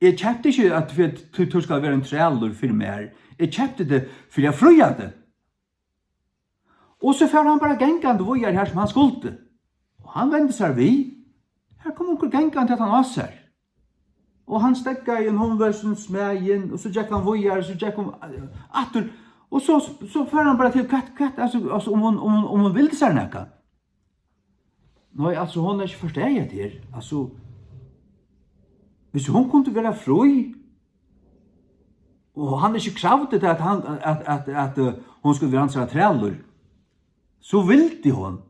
Eg keypti ikki at, fyri at tú, tú skal vera ein trælur fyri mær. Eg keypti teg fyri at fría teg. Og so fór hann bara gangandi víðari har sum hann skuldi. Og hann vendi sær við. Har kom onkur gangandi at hann á sær. Og hann steðgaði ein hon var sum smæðin, og so gekk hann víðari, so gekk hon, eh, aftur. Og so, so fór hann bara til, hvat, hvat, altso, altso, um hon, um hon, um hon vildi sær nakað. Nei, altso, hon er ikki forstaðið her. Altso, hvis hon kundi vera frí, og hann ikki kravdi tað, at hann, at, at, at, eh, hon skuldi vera hansara trælur, so vildi hon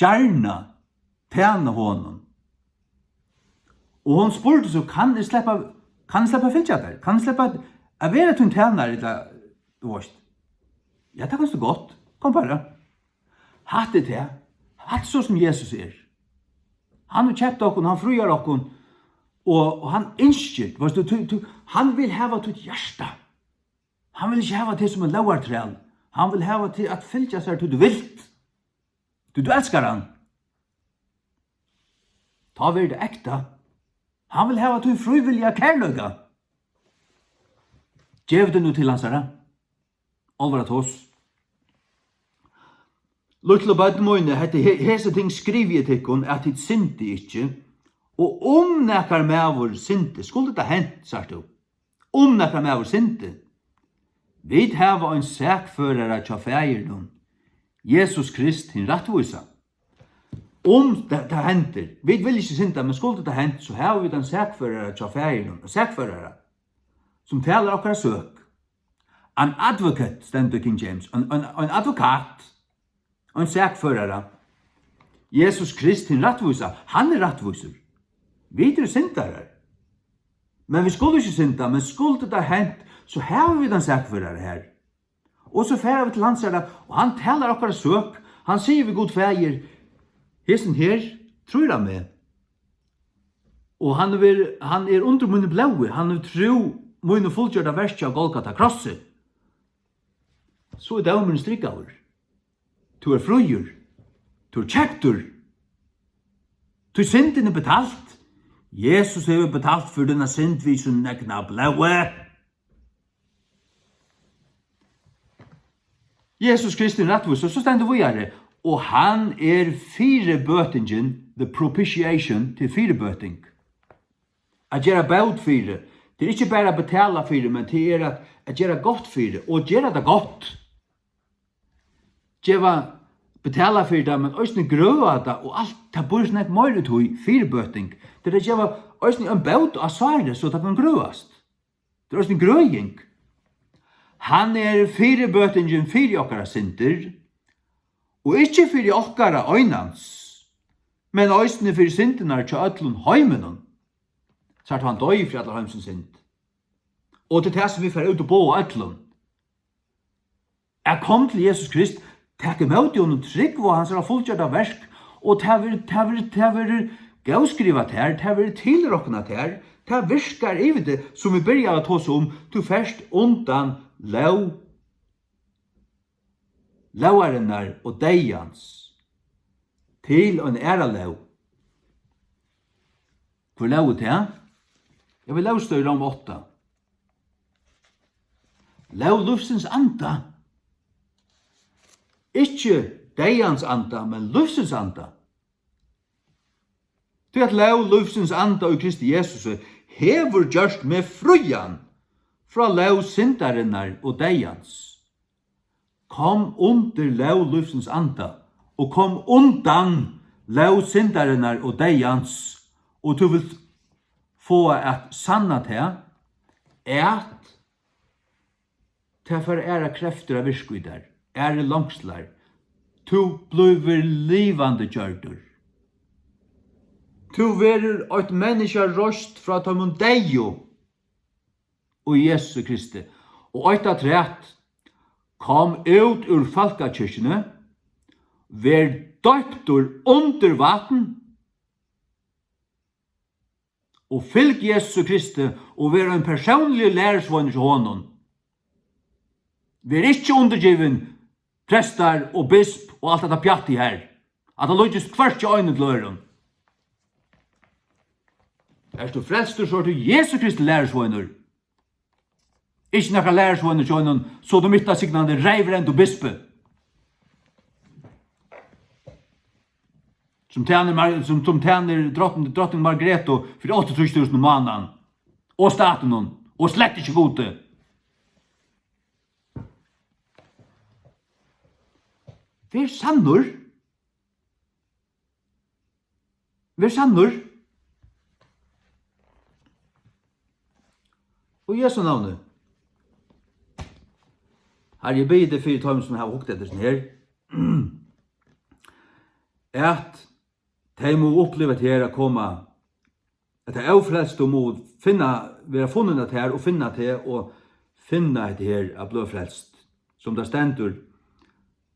gjarna tæna honum. Og hon spurdi so, kann eg sleppa, kann eg sleppa at fylgja tær? Kann eg sleppa at, at vera tín tænari, ella, tú veist? Ja, tað kanst tú gott. Kom bara. Hatta er tað. Hatta er so sum Jesus er. Hann hevur keypt okkum, hann fríar okkum, og, og hann ynskir, veitst tú, tú, tú, hann vil hava títt hjarta. Hann vil ikki hava teg sum ein lógartræl. Hann vil hava teg at fylgja sær, tí tú vilt. Tí tú elskar hann. Tá verður tað ekta. Hann vil hava tín frívilliga kærleika. Gev teg nú til hansara. Álvara tos. Lítlu børn míni, hetta he-, hesi ting skrivi eg tykkum, at tit syndi ikki. Og um nakar maður syndi, skuldi tað hent, sært tú. Um nakar maður syndi. Vit hava ein sakførara hjá Faðirinum, Jesus Krist, hin rættvísa. Um tað, tað hendir, vit vilja ikki synda, men skuldi tað hent, so hava vit ein sakførara hjá Faðirinum, ein sakførara, sum talar okkara søk. An advocate, stendur í King James, ein, ein, ein advokat, ein sakførara. Jesus Krist, hin rættvísa, hann er rættvísur. Vit eru syndarar. Men vit skulu ikki synda, men skuldi tað hent, so hava vit ein sakførara her. Og so fara vit til hansara, og hann talar okkara søk. Hann sigur við Gud Faðir, hesin her, trýr á meg, og hann hevur, hann er undir míni blóði, hann hevur trúð míni fullgjørda verki á Golgata krossi, so er dómurin strikaður. Tú ert fríur. Tú ert keyptur. Tí syndin er betalt. Jesus hevur betalt fyri tína synd við sínum egna blóði. Jesus Kristi er rættvísur, so stendur víðari, og hann er fyribøtingin, the propitiation, til fyribøting. At gera bót fyri. Tað er ikki bara at betala fyri, men tað er at, at gera gott fyri, og gera tað gott. Geva, betala fyri tað, men eisini grøða tað, og alt, tað býr so nógv meira í tí, fyribøting. Tað er at geva eisini ein bót á sárið, so tað kann grøðast. Tað er eisini grøðing. Hann er fyribøtingin fyri okkara syndir, og ikki fyri okkara einans, men eisini fyri syndirnar hjá øllum heiminum. Sært, hann doyði fyri allar heimsins synd. Og tað er tað, sum vit fara út og boða øllum. At koma til Jesus Krist, tak ímóti honum, trúgv á hansara fullgjørda verk, og tað verður, tað verður, tað verður góðskrivað tær, tað verður tilroknað tær, tað virkar yvir teg, sum vit byrjaðu at tosa um, tú fert undan lóg lógarinnar og deyðans til eina aðra lóg. Hvør lóg er tað? Ja, vit lóg stóð í Rom átta. Lóg lívsins anda. Ikki deyðans anda, men lívsins anda. Tí at lóg lívsins anda í Kristi Jesusi hevur gjørt meg frían frá lóg syndarinnar og deyðans. Kom undir lóg lívsins anda og kom undan lóg syndarinnar og deyðans, og tú vilt fáa at sanna tað, at tað fær aðrar kreftir at virka í tær, aðrar longslar. Tú blívur livandi gjørdur. Tú verður eitt menniskja reist frá teimum deyðu í Jesu Kristi. Og eitt afturat, kom út úr fólkakirkjuni, ver doyptur undir vatn, og fylg Jesu Kristi og ver ein persónligur lærisveinur hjá honum. Ver ikki undirgivin prestar og bisp og alt hetta pjattið har, at tað líkist hvørki einum til øðrum. Ert tú frelstur, so ert tú Jesu Kristi lærisveinur. Ikki nakar lærisveinur hjá einum sodomittasignandi reverend og bispi, sum tænir Mar-, sum, sum tænir drotning, drotning Margrethe fyri áttaogtrýss túsund um mánaðin, og statinum, og slett ikki Gudi. Ver sannur. Ver sannur. Og Jesu navni. Harri, eg biði teg fyri teimum, sum hava hugt eftir hesum her, at tey mugu uppliva hetta her at koma, at tey ófrelstu mugu finna, vera funnin av tær og finna teg og finna hetta her at blíva frelst. Sum tað stendur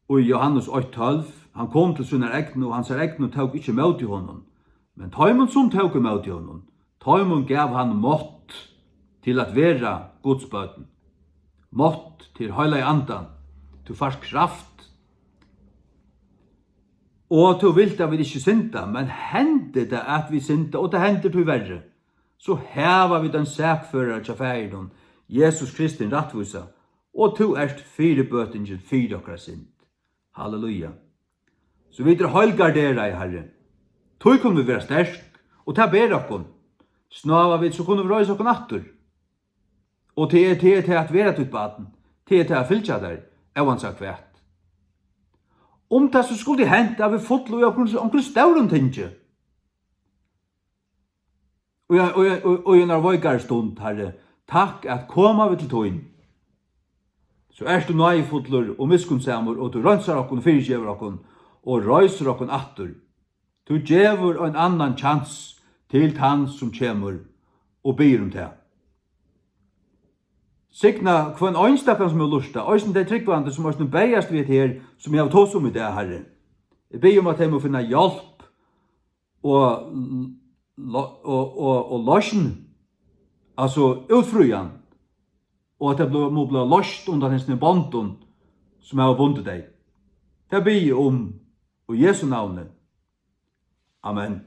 í Jóhannes eitt tólv, hann kom til sínar egnu, og hansara egnu tóku ikki ímóti honum. Men teimum, sum tóku ímóti honum, teimum gav hann mátt til at vera Guds børn. Mátt til Heilaga Andan. Tú fært kraft. Og tú vilt, at vit ikki synda, men hendir tað, at vit synda, og tað hendir tíverri, so hava vit ein sakførara hjá Faðirinum, Jesus Kristin rættvísa, og tú ert fyribøtingin fyri okkara synd. Halleluja. So vit eru heilgarderaði, Harri. Tí kunnu vit vera sterk, og tað ber okkum. Snáva vit, so kunnu vit reisa okkum aftur. Og tað er, tað er tað at vera títt barn, tað er tað at fylgja tær, óansæð hvat. Um tað so skuldi hent, at vit fullu í onkrum, onkrum stórum tingi, og í, og í, og í einari veikari stund, Harri, takk at koma vit til tín, so ert tú náðifullur og miskunnsamur, og tú reinsar okkum, fyrigevur okkum og reisir okkum aftur. Tú gevur ein annan kjans til tann, sum kemur og biður um tað. Signa hvønn einstakan, sum hevur lurtað, eisini tey trúgvandi, sum eisini berjast við hetta her, sum eg havi tosað um í dag, Harri. Eg biði um, at tey mugu finna hjálp og, lo- og, og, og loysn, altso útfrían, og at tey blíva, mugu blíva loyst undan hesum bondum, sum hava bundið tey. Tað biði eg um í Jesu navni. Amen.